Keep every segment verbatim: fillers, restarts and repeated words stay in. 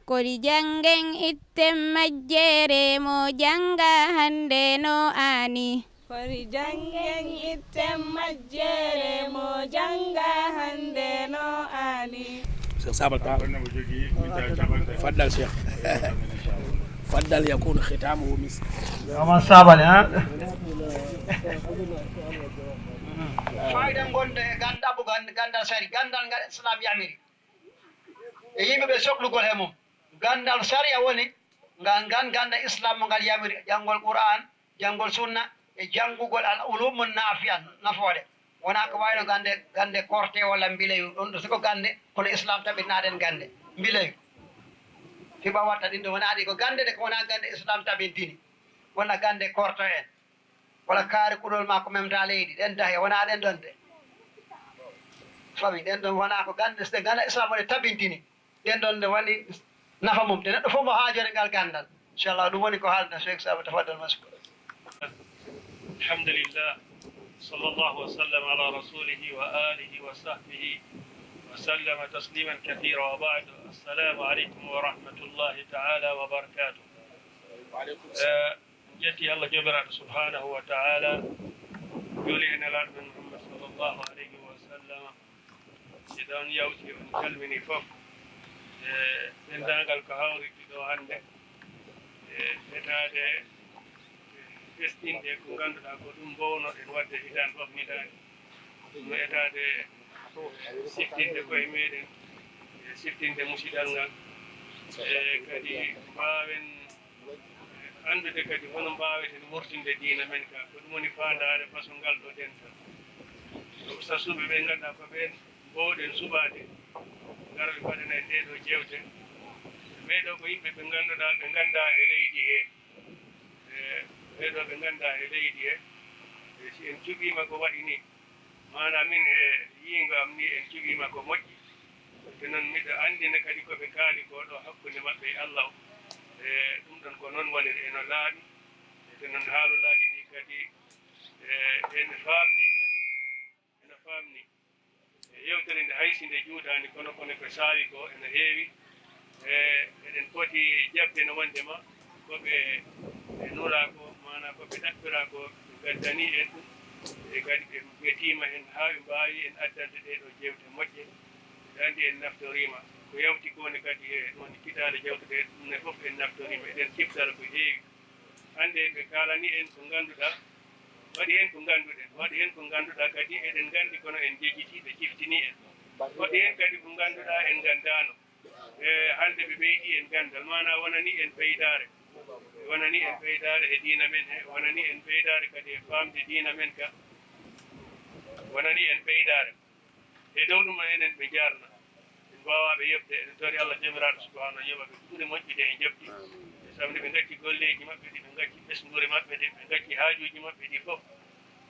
Kori janngen itten majjere mo jannga hannde no aani. Kori janngen itten majjere mo jannga hannde no aani. Cheikh Sabal Ba. Faddal Cheikh. Faddal yakunu khitamuhu misk. Ama Sabal, ha? Fayda gonde e ganda, bu gan-, gandal sari, gandal ngal Islam yamiri. E yimɓe ɓe soklugol he mum. Gandal sariya woni ngal, ngal ganda Islam mo ngal yamiri, janngol Qur'an, janngol sunna, e janngugol al ulumun nafi'an, nafoore. Wona ko wayno gande, gande korte walla mbileyu, ɗon ɗo siko gande, kono Islam tabitinaɗen gande, mbileyu. Fiɓa watta ɗin ɗo wona ɗi ko gande ɗe, ko wona gande Islam tabintini. Wona gande korto en. Wala kaari kuɗol ma ko memta leydi, ɗen tahe, wona ɗen ɗon de. Fami, ɗen ɗon wona ko gande, so ɗe ganda Islam woni tabintini. Ɗen ɗon nde woni nafa mum. Te neɗɗo fof mo haajori ngal ganndal. Inchallah, ɗum woni ko haalda Cheikh Saba, tafaddal mashkura. الحمد لله. صلى الله وسلم على رسوله وآله وصحبه وسلم تسليما كثيرا وبعد. السلام عليكم ورحمة الله تعالى وبركاته. Eh, en jetti Allah Joomiraaɗo subhanahu wa ta'ala, juuli e Nelaaɗo men Muhammad sallallahu alayhi wa sallam. Iɗon yawti, on calmini fof. E denndaangal ko hawriti ɗo hannde, e etaade fesɗinde ko ngannduɗaa ko ɗum mbownoɗen waɗde hitaande fof hitaande. Ɗum no etaade siftinde koye meɗen, e siftinde musidal ngal, e kadi mbaawen anndude kadi hono mbaaweten wurtinde diina men ka. Ko ɗum woni faandaare faso ngal ɗo dental. Ɗum sasuɓe ɓe ngannduɗaa ko ɓeen mbowɗen suɓaade, ngara ɓe mbaɗana en ɗee ɗoo jeewte. Ɓee ɗoo ko yimɓe ɓe ngannduɗaa ɓe nganndaa e leydi hee. E ɓee ɗoo ɓe nganndaa e leydi hee. E si en cuɓiima ko waɗi nii, maanaa min e yiingo am nii en cuɓiima ko moƴƴi. Te noon miɗo anndina kadi ko ɓe kaali ko ɗo hakkunde maɓɓe e Allah o. E ɗum ɗon ko noon woniri, eno laaɓi. Te noon haalulaaji ɗi kadi, e, ene faamni kadi. Ene faamni. E yewtere nde hay si nde juutaani, kono, kono ko saawi ko ene heewi. E, eɗen poti jaɓde no wonde ma ko ɓe, ɓe nulaa ko, maanaa ko ɓe ɗaɓɓiraa ko, ɓe ngaddanii en ɗum. E kadi ɓe ngetiima heen haa ɓe mbaawi en addande ɗee ɗoo jeewte moƴƴe. Ɓe anndi en naftoriima. Ko yawti ko ne kadi e ɗoon kitaale jawtuɗe ɗum ne fof en naftoriima. Eɗen ciftara ko heewi. Hannde ɓe kaalani en ko ngannduɗaa, waɗi heen ko ngannduɗen, waɗi heen ko ngannduɗaa kadi eɗen nganndi kono en jejjitii ɓe ciftini en. Waɗi heen kadi ko ngannduɗaa en nganndaano. E hannde ɓe ɓeydi en ganndal, maanaa wonani en ɓeydaare. Wonani en ɓeydaare e diina men he, wonani en ɓeydaare kadi e faamde diina men ka. Wonani en ɓeydaare. E dow ɗum enen ɓe njaarna. En mbaawaa ɓe yoɓde, eɗen tori Allah Joomiraaɗo Subhaanahu yoɓa ɓe ko ɓuri moƴƴude e njoɓdi. Sabu nde ɓe ngacci golleeji maɓɓe ɗi, ɓe ngacci ɓesnguure maɓɓe ɗi, ɓe ngacci haajuuji maɓɓe ɗi fof,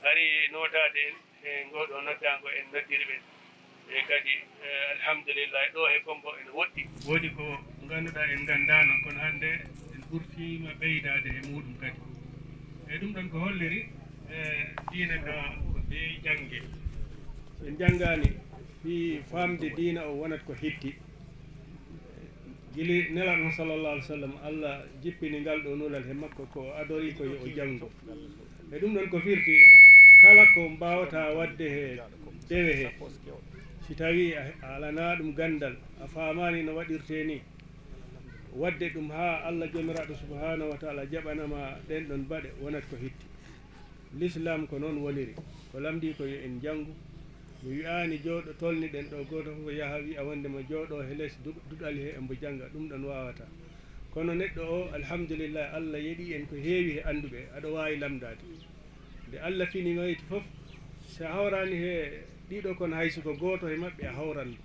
ari nootaade en e ngoo ɗoo noddaango en noddiri ɓe. E kadi, eh, alhamdulillah, ɗo he Kombo ene woɗɗi. Woodi ko ngannduɗaa en nganndaano, kono hannde en ɓurtiima ɓeydaade e muuɗum kadi. E ɗum ɗon ko holliri, eh, diina ka ko bee jannge. So en njanngaani, fii faamde diina o wonat ko hetti. Gila Nelaaɗo sallallahu alaihi wasallam, Allah jippini ngal ɗo nulal he makko, ko o adori ko yo o janngu. E ɗum ɗon ko firti, kala ko mbaawata waɗde he dewe he, si tawi a, a alanaa ɗum ganndal, a faamaani no waɗirtee ni, waɗde ɗum haa Allah Joomiraaɗo Subhaanahu wa Taala jaɓana ma ɗeen ɗon baɗe, wonat ko hetti. Lislaam ko noon woniri, ko lamndii ko yo en njanngu. Mi wi'aani jooɗo, tolniɗen ɗo, gooto fof yaha wi'a wonndema jooɗo he les du-, duɗal he embo jannga, ɗum ɗon waawataa. Kono neɗɗo o, alhamdulillahi, Allah yeɗii en ko heewi he annduɓe, aɗa waawi lamndaade. Nde Allah fini noyti fof, si a hawraani he ɗiɗo kon, hay si ko gooto he maɓɓe a hawran mo.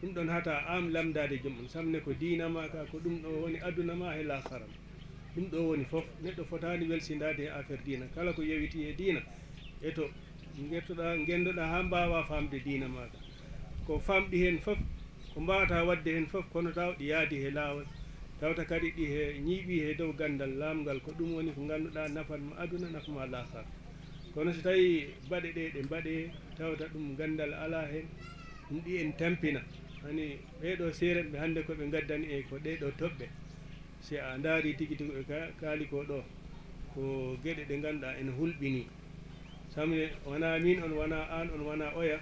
Ɗum ɗon hata aan lamndaade joom mum, sabu ne ko diina maa ka, ko ɗum ɗo woni aduna maa he laakara maa. Ɗum ɗo woni fof, neɗɗo fotaani welsindaade he affaire diina. Kala ko yowitii he diina, e to ngettoɗaa, ngenndoɗaa haa mbaawaa faamde diina maa ka. Ko faamɗi heen fof, ko mbaawata waɗde heen fof, kono taw ɗi yaadi he laawol, tawta kadi ɗi he ñiiɓii he dow ganndal laamngal, ko ɗum woni ko ngannduɗaa nafan mo aduna, nafa ma laakara. Kono so tawii baɗe ɗe, ɗe mbaɗee, tawata ɗum ganndal alaa heen, ɗum ɗi en tampina. Ani ɓee ɗoo seerenɓe hannde ko ɓe ngaddani e ko ɗee ɗoo toɓɓe. Si a ndaari tigi tigi ɓe ka-, kaali ko ɗoo, ko geɗe ɗe ngannduɗaa ene hulɓinii. Sabu ne wonaa miin on, wonaa aan on, wonaa oya.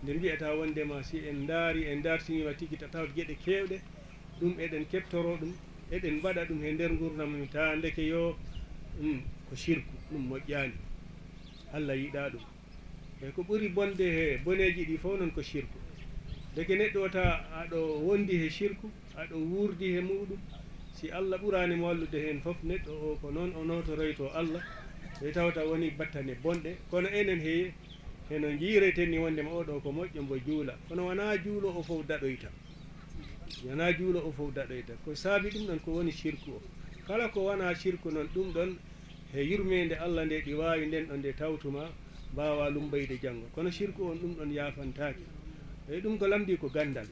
Nde mbiyata wonde ma si en ndaari, en ndartiniima tigi ta-, tawat geɗe keewɗe, ɗum eɗen keɓtoroo ɗum, eɗen mbaɗa ɗum he nder nguurndam men, taa ndeke yo, ɗum ko sirku, ɗum moƴƴaani. Allah yiɗaa ɗum. E ko ɓuri bonde he boneeji ɗi fof noon ko sirku. Ndeke neɗɗo o taa aɗo wondi he sirku, aɗo wuurdi he muɗum, si Allah ɓuraani mo wallude heen fof, neɗɗo o ko noon o nootoroytoo Allah, ɓe tawata woni battane bonɗe. Kono enen he, heno njiireten ni wonde ma oɗo ko moƴƴo mbo juula. Kono wonaa juulo o fof daɗoyta. Wonaa juulo o fof daɗoyta. Ko saabi ɗum ɗon ko woni sirku o. Kala ko wonaa sirku noon ɗum ɗon he yurmeende Allah nde ɗi waawi nden ɗon nde tawtuma mbaawa lumbayde janngo. Kono sirku on ɗum ɗon yaafantaake. E ɗum ko lamdi ko ganndal.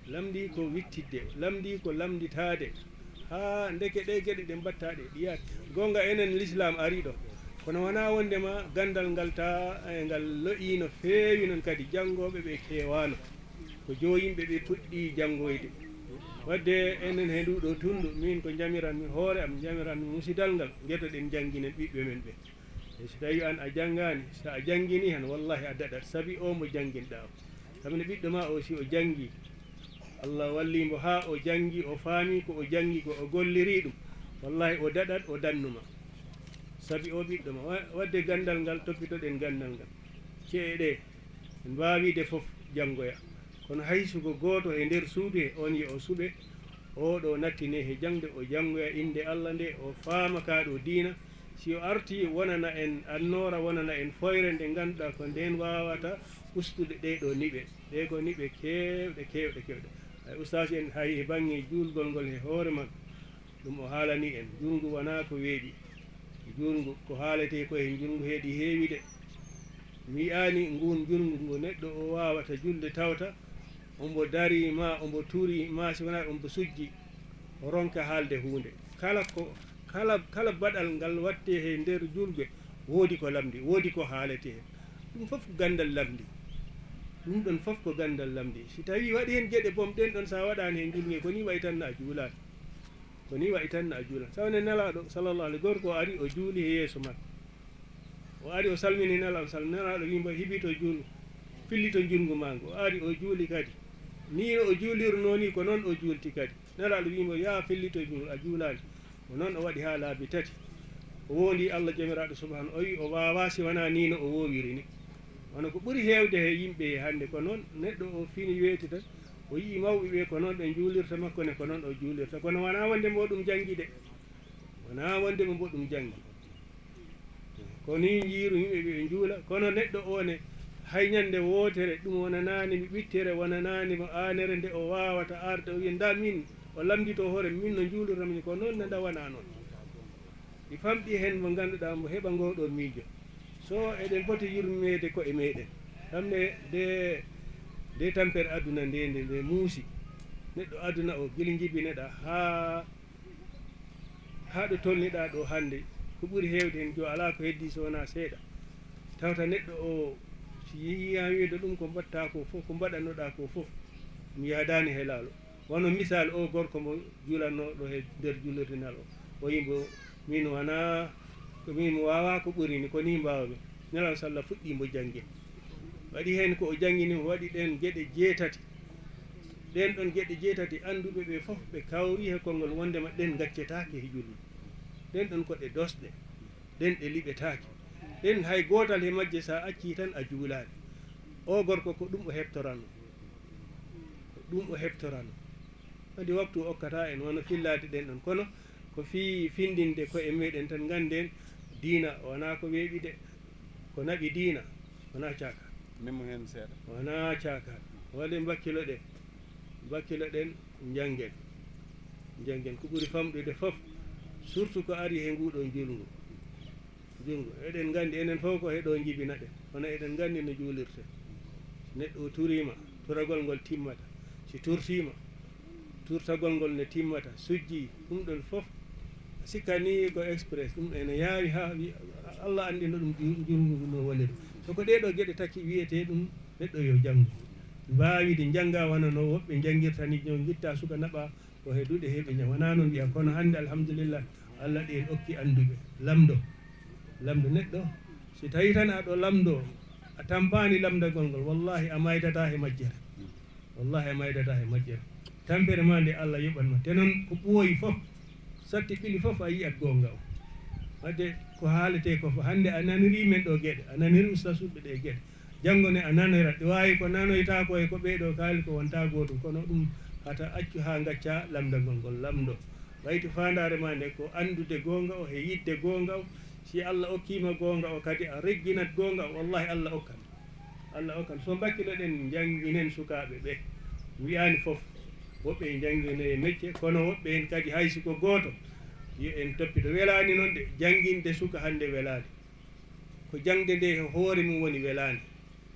Lamdi ko wittidde. Lamdi ko lamnditaade. Haa ndeke ɗe geɗe ɗe mbattaɗe ɗi yaat. Goonga enen l'islam ari ɗo. Kono wonaa wonde ma ganndal ngal ta e ngal lo'ii no feewi noon kadi janngooɓe ɓe keewaano. Ko joo yimɓe ɓe puɗɗi janngoyde. Wadde enen he ndu ɗo tundu, min ko njamiran mi hoore am, njamiran mi musidal ngal, ngetoɗen njannginen ɓiɓɓe men ɓe. E so tawi an a janngaani, so a janngini han, wallahi a daɗat, sabi o mo jannginɗa o. Sabi ne ɓiɗɗo ma o, si o janngi, Allah walli mbo haa o janngi, o faami ko o janngi ko, o golliri ɗum, wallahi o daɗat, o dannuma. Sabi o ɓiɗɗo ma, wa-, wadde ganndal ngal, toppitoɗen ganndal ngal. Ce'e ɗe, en mbaawiide fof janngoya. Kono hay so ko gooto e nder suudu he, on yo o suɓe, o ɗo nattine he jaŋde, o janngoya innde Allah nde, o faama kaa ɗo diina. Si o artii, wonana en annoora, wonana en foyre nde ngannduɗaa ko ndeen waawata ustude ɗee ɗo niɓe. Ɗee ko niɓe keewɗe, keewɗe, keewɗe. Hay ustaas en, hay e baŋŋe juulgol ngol he hoore makko, ɗum o haalani en, njuulngu wonaa ko weeɓi. Njuulngu, ko haaletee ko he njuulngu heedi heewi de. Mi yi'aani nguun njuulngu ngu neɗɗo o waawata julde tawta, ombo darii ma, ombo turii ma, si wonaa ombo sujji, o ronka haalde huunde. Kala ko, kala, kala baɗal ngal waɗtee he nder julɓe, woodi ko lamndi, woodi ko haaletee. Ɗum fof ko ganndal lamndi. Ɗum ɗon fof ko ganndal lamndi. Si tawii waɗi heen geɗe bom ɗen ɗon, so a waɗaani heen njuulnge, ko nii wayi tan no a juulaani. Ko nii wayi tan no a juulaani. Sabu ne Nelaaɗo, sallallahu alayhi, gorko o ari, o juuli he yeeso makko. O ari, o salmini Nelaaɗo, sal-, Nelaaɗo wii mbo, "Hibito juul-, fillito njuulngu maa ngu." O ari, o juuli kadi. Nii no o juulirnoo nii, ko noon o juulti kadi. Nelaaɗo wii mbo, "Yaa fillito juul, a juulaani." Ko noon o waɗi haa laabi tati. O woondii Allah Joomiraaɗo Subhaanahu, o wii o waawaa si wanaa nii no o woowiri ni. Wano ko ɓuri heewde he yimɓe hannde, ko noon neɗɗo o fini weeti tan, o yii mawɓe ɓe ko noon ɓe njuulirta makko ne, ko noon o juulirta. Kono wanaa wonde mbo ɗum janngi de. Wanaa wonde mbo ɗum janngi. Ko nii njiiru yimɓe ɓe njuula, kono neɗɗo o ne, hay ñande wootere ɗum wonanaani mi ɓittere, wonanaani mo aanere nde o waawata arde, o wiya, "Ndaa min," o lamnditoo hoore, "Min no njuulirta min ko noon ne, ndaa wanaa noon." Ɗi famɗi heen mo ngannduɗaa mo heɓa ngoo ɗoo miijo. So eɗen poti yurmeede koye meɗen, kam ne de, de tampere aduna nde, nde, nde muusi. Neɗɗo aduna o, gila njibineɗaa haa haa ɗo tolniɗaa ɗo hannde, ko ɓuri heewde heen, jo alaa ko heddii so wonaa seeɗa. Tawata neɗɗo o, si yiyaa wiide ɗum ko mbaɗtaa ko fof, ko mbaɗanoɗaa ko fof, ɗum yahdaani he laalo. Wano misal o gorko mo juulatnooɗo he nder juulirde nal o, o yimbo, "Min wanaa, ko min mi waawaa ko ɓuri ni, ko nii mbaawmi." Nelaaɗo sallah fuɗɗii mbo janngin. Waɗi heen ko o janngini, o waɗi ɗeen geɗe jeetati. Ɗeen ɗon geɗe jeetati, annduɓe ɓe fof ɓe kawri he konngol wondema ɗeen ngaccetaake he julde. Ɗeen ɗon ko ɗe doosɗe, ɗeen ɗe liɓetaake. Ɗeen hay gootal he majje, so a accii tan a juulaani. O gorko ko ɗum o heɓtorano. Ko ɗum o heɓtorano. Kadi waktu okkata en wano fillaade ɗeen ɗon. Kono ko fii findinde koye meɗen tan, ngannden diina wonaa ko weeɓi de. Ko naɓi diina, wonaa caaka. Memo heen seeɗa. Wonaa caaka. Waɗe mbakkilo ɗe. Mbakkilo ɗen, njanngen. Njanngen. Ko ɓuri famɗude fof, surtout ko ari he nguu ɗoo njuulngu. Njuulngu. Eɗen nganndi enen fof ko he ɗoo njibinaɗen. Kono eɗen nganndi no juulirte. Neɗɗo o turiima, turagol ngol timmata. Si turtiima, turtagol ngol ne timmata, sujji, ɗum ɗon fof, sikka ni ko express, ɗum ene yaawi haa wi-, Allah anndi no ɗum ju-, juulngu ngu no woniri. So ko ɗee ɗoo geɗe tati wiyetee ɗum neɗɗo yo janngu. Mbaawi de njannga wano no woɓɓe njanngirta ni, ñoo ngitta suka naɓa ko he duɗe he ɓe ñaw. Wonaa noon mbiya, kono hannde alhamdulillah, Allah ɗi en okki annduɓe. Lamndo, lamndo neɗɗo, si tawi tan aɗo lamndo, a tampaani lamndagol ngol, wallahi a maydataa he majjere. Wallahi a maydataa he majjere. Tampere ma nde Allah yoɓan ma. Te noon ko ɓooyi fof, satti ɓili fof a yiyat goonga o. Wadde ko haaletee ko fof, hannde a nanirii men ɗo geɗe, a nanirii ustaasuɓe ɗe geɗe. Janngo ne a nanira, ɗi waawi ko nanoytaa ko e ko ɓee ɗo kaali ko wontaa gootum, kono ɗum hata accu haa ngacca lamndagol ngol. Lamndo, ɓayti faandaare ma nde ko anndude goonga o he yiɗde goonga o. Si Allah okkiima goonga o kadi a regginat goonga o, wallahi Allah okkan. Allah okkan. So mbakkiloɗen njannginen sukaaɓe ɓe, mi wiyaani fof, woɓɓe e njanngine e mecce, kono woɓɓe heen kadi hay si ko gooto, yo en toppito. Welaani noon de, jannginde suka hannde welaani. Ko jaŋde nde e hoore mum woni welaande.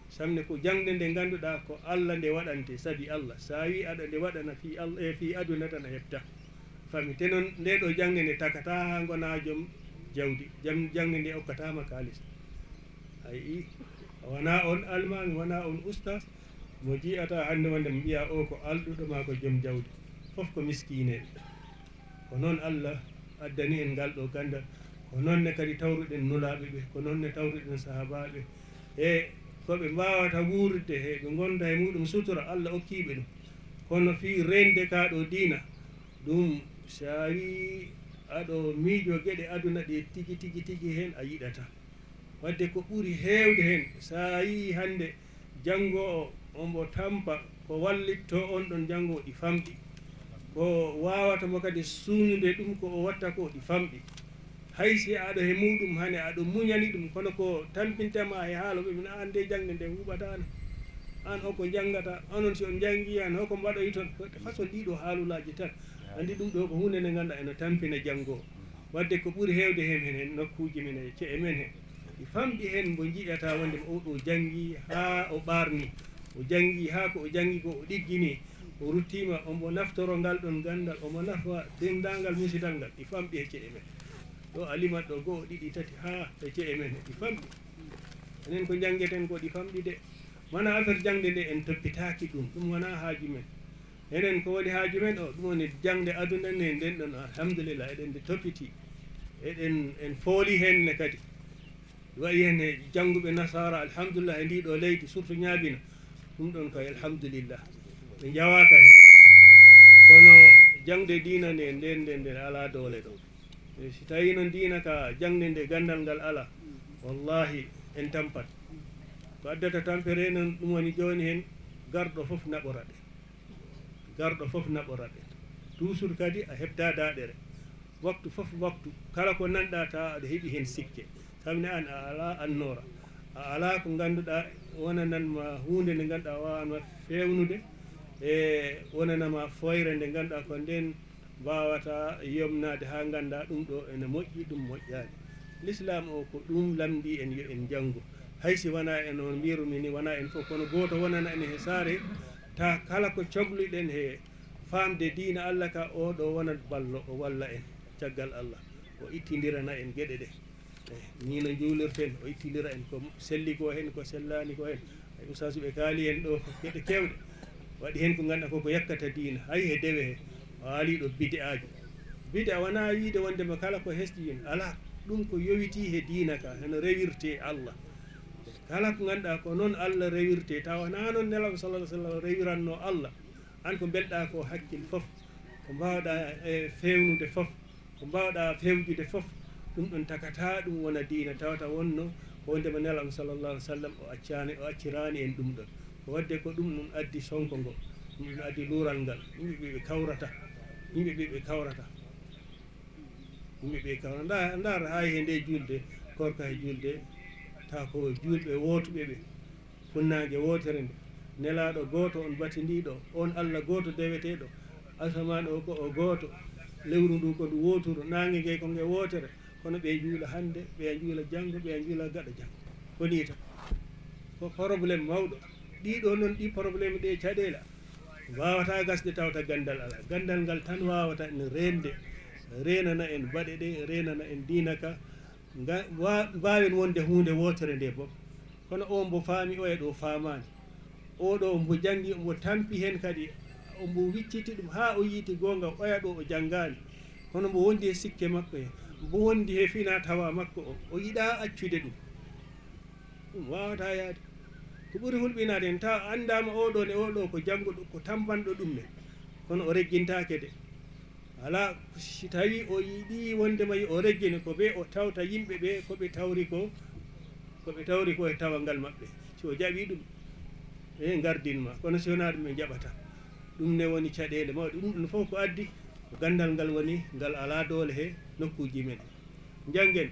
Sabu ne ko jaŋde nde ngannduɗaa ko Allah nde waɗante, sabi Allah. So a wii aɗa nde waɗana fii Allah, e fii aduna tan a heɓta. Fami te noon nde ɗo jaŋde nde takataa haa ngonaa joom jawdi. Jam-, jaŋde nde okkataama kaalis. A yii, wonaa on almaami, wonaa on ustaas, mo jiyataa hannde wonde mo mbiyaa o ko alɗuɗo maa ko joom jawdi. Fof ko miskiineeɓe. Ko noon Allah addani en ngal ɗo ganndal. Ko noon ne kadi tawruɗen nulaaɓe ɓe, ko noon ne tawruɗen sahaabaaɓe. E ko ɓe mbaawata wuurde he, ɓe ngonda he muɗum sutura, Allah okkiiɓe ɗum. Kono fii reende kaa ɗo diina, ɗum so a wii aɗo miijo geɗe aduna ɗe tigi, tigi, tigi heen a yiɗataa. Wadde ko ɓuri heewde heen, so a yii hannde janngo o, omo tampa ko wallitto on ɗon janngo ɗi famɗi. Ko waawata mo kadi suunude ɗum ko o watta ko ɗi famɗi. Hay si aɗo he muɗum hane aɗo muñani ɗum, kono ko tampinta ma he haala ɓe, min an de jaŋde nde huɓataano. An o ko janngata, onon si on janngi han, hoko mbaɗoyton? Ko façon ɗiɗo haalulaaji tan. Anndi ɗum ɗo ko huunde nde ngannduɗaa eno tampina janngo. Wadde ko ɓuri heewde heen, heen, heen nokkuuji men e ce'e men heen, ɗi famɗi heen mbo njiyataa wonde o ɗo janngi haa o ɓaarni, o janngi haa ko o janngi ko o ɗiggini, o ruttiima, omo naftoro ngal ɗon ganndal, omo nafa denndaangal musidal ngal, ɗi famɗi e ce'e men. Ɗo a limat ɗo go'o, ɗiɗi, tati, haa e ce'e men heen, ɗi famɗi. Enen ko njanngeten ko ɗi famɗi de. Wonaa affaire jaŋde nde en toppitaaki ɗum, ɗum wonaa haaju men. Enen ko woni haaju men o, ɗum woni jaŋde aduna nde, nden ɗon, alhamdulillah, eɗen nde toppiti. Eɗen, en fooli heen ne kadi. Waɗi heen e jannguɓe nasaara, alhamdulillah, e ndii ɗo leydi, surtout Ñaabina. Ɗum ɗon kay, alhamdulillah. Ɓe njawaaka heen. Kono jaŋde diina nde, nden, nden, nden alaa doole ɗo. E si tawii noon diina ka jaŋde nde ganndal ngal alaa, wallahi en tampat. Ko addata tampere noon, ɗum woni jooni heen garɗo fof naɓora ɗe. Garɗo fof naɓora ɗe. Toujours kadi a heɓta daɗere. Waktu fof waktu, kala ko nanɗa tawa aɗa heɓi heen sikke. Sabu ne an a alaa annoora. A alaa ko ngannduɗaa wonanan ma huunde nde ngannduɗaa wawan ma fewnude. E wonana ma foyre nde ngannduɗaa ko nden mbawata yomnaade haa ngannda ɗum ɗo ene moƴƴi, ɗum moƴƴaani. L'islam o ko ɗum lamndii en yo en njanngu. Hay si wonaa en on mbirumi ni, wonaa en fof, kono gooto wonana en he saare, ta kala ko cogluɗen he faamde diina Allah ka, o ɗo wonat ballo, o walla en caggal Allah, o ittindirana en geɗe ɗe. Eh, ni no njuulirten, o ittindira en ko selli ko heen, ko sellaani ko heen. Ay ustaas ɓe kaali en ɗo geɗe keewɗe. Waɗi heen ko ngannduɗaa ko ko yakkata diina, hay he dewe he, o aali ɗo bid'aaji. Bid'a wonaa wiide wonde mo kala ko hesɗi heen, alaa. Ɗum ko yowitii he diina ka, heno rewirtee Allah. Kala ko ngannduɗaa ko noon Allah rewirtee, tawa wonaa noon Nelaaɗo sallallahu alaihi wasallam rewiranno Allah. An ko mbelɗaa ko hakkil fof, ko mbaawɗaa e fewnude fof, ko mbaawɗaa fewjude fof, ɗum ɗon takataa ɗum wona diina, tawata wonno ko wonde mo Nelaaɗo sallallahu alaihi wasallam o accaani, o acciraani en ɗum ɗon. Ko waɗde ko ɗum ɗum addi sonko ngo, ɗum ɗum addi luural ngal, yimɓe ɓe ɓe kawrata, yimɓe ɓe ɓe kawrata. Yimɓe ɓe kawra, nda-, ndaar hay he nde julde, korka he julde, ta ko julɓe wootuɓe ɓe, funnaange wootere nde, Nelaaɗo gooto on batindiiɗo, on Allah gooto deweteeɗo, asamaan o ko o gooto, lewru ndu ko ndu wooturu, naange nge ko nge wootere, kono ɓe njuula hannde, ɓe njuula janngo, ɓe njuula gaɗa janngo. Ko nii tan. Ko problème mawɗo. Ɗiɗo noon, ɗi problème ɗe caɗeele, waawata gasde tawta ganndal alaa. Ganndal ngal tan waawata en reende, reenana en baɗe ɗe, reenana en diina ka. Nga-, wa-, mbaawen wonde huunde wootere nde fof. Kono o mbo faami, oya ɗo faamaani. Oɗo mbo janngi, mbo tampi heen kadi, mbo wicciti ɗum haa o yiiti goonga, oya ɗo o janngaani. Kono mbo wondi e sikke makko he, mbo wondi he fina tawa makko o, o yiɗaa accude ɗum. Ɗum waawataa yahde. Ko ɓuri hulɓinaade en, tawa anndaama oɗo ne, oɗo ko jannguɗo, ko tampanɗo ɗum ne. Kono o reggintaake de. Alaa, si tawii o yiɗii wonde ma yo o reggine ko ɓe, o tawta yimɓe ɓe ko ɓe tawri ko, ko ɓe tawri ko e tawal ngal maɓɓe. Si o jaɓii ɗum, ɓe ngardin ma. Kono si wonaa ɗum, ɓe njaɓata. Ɗum ne woni caɗeele mawɗe. Ɗum ɗum fof ko addi ko ganndal ngal woni, ngal alaa doole he nokkuuji men. Njanngen.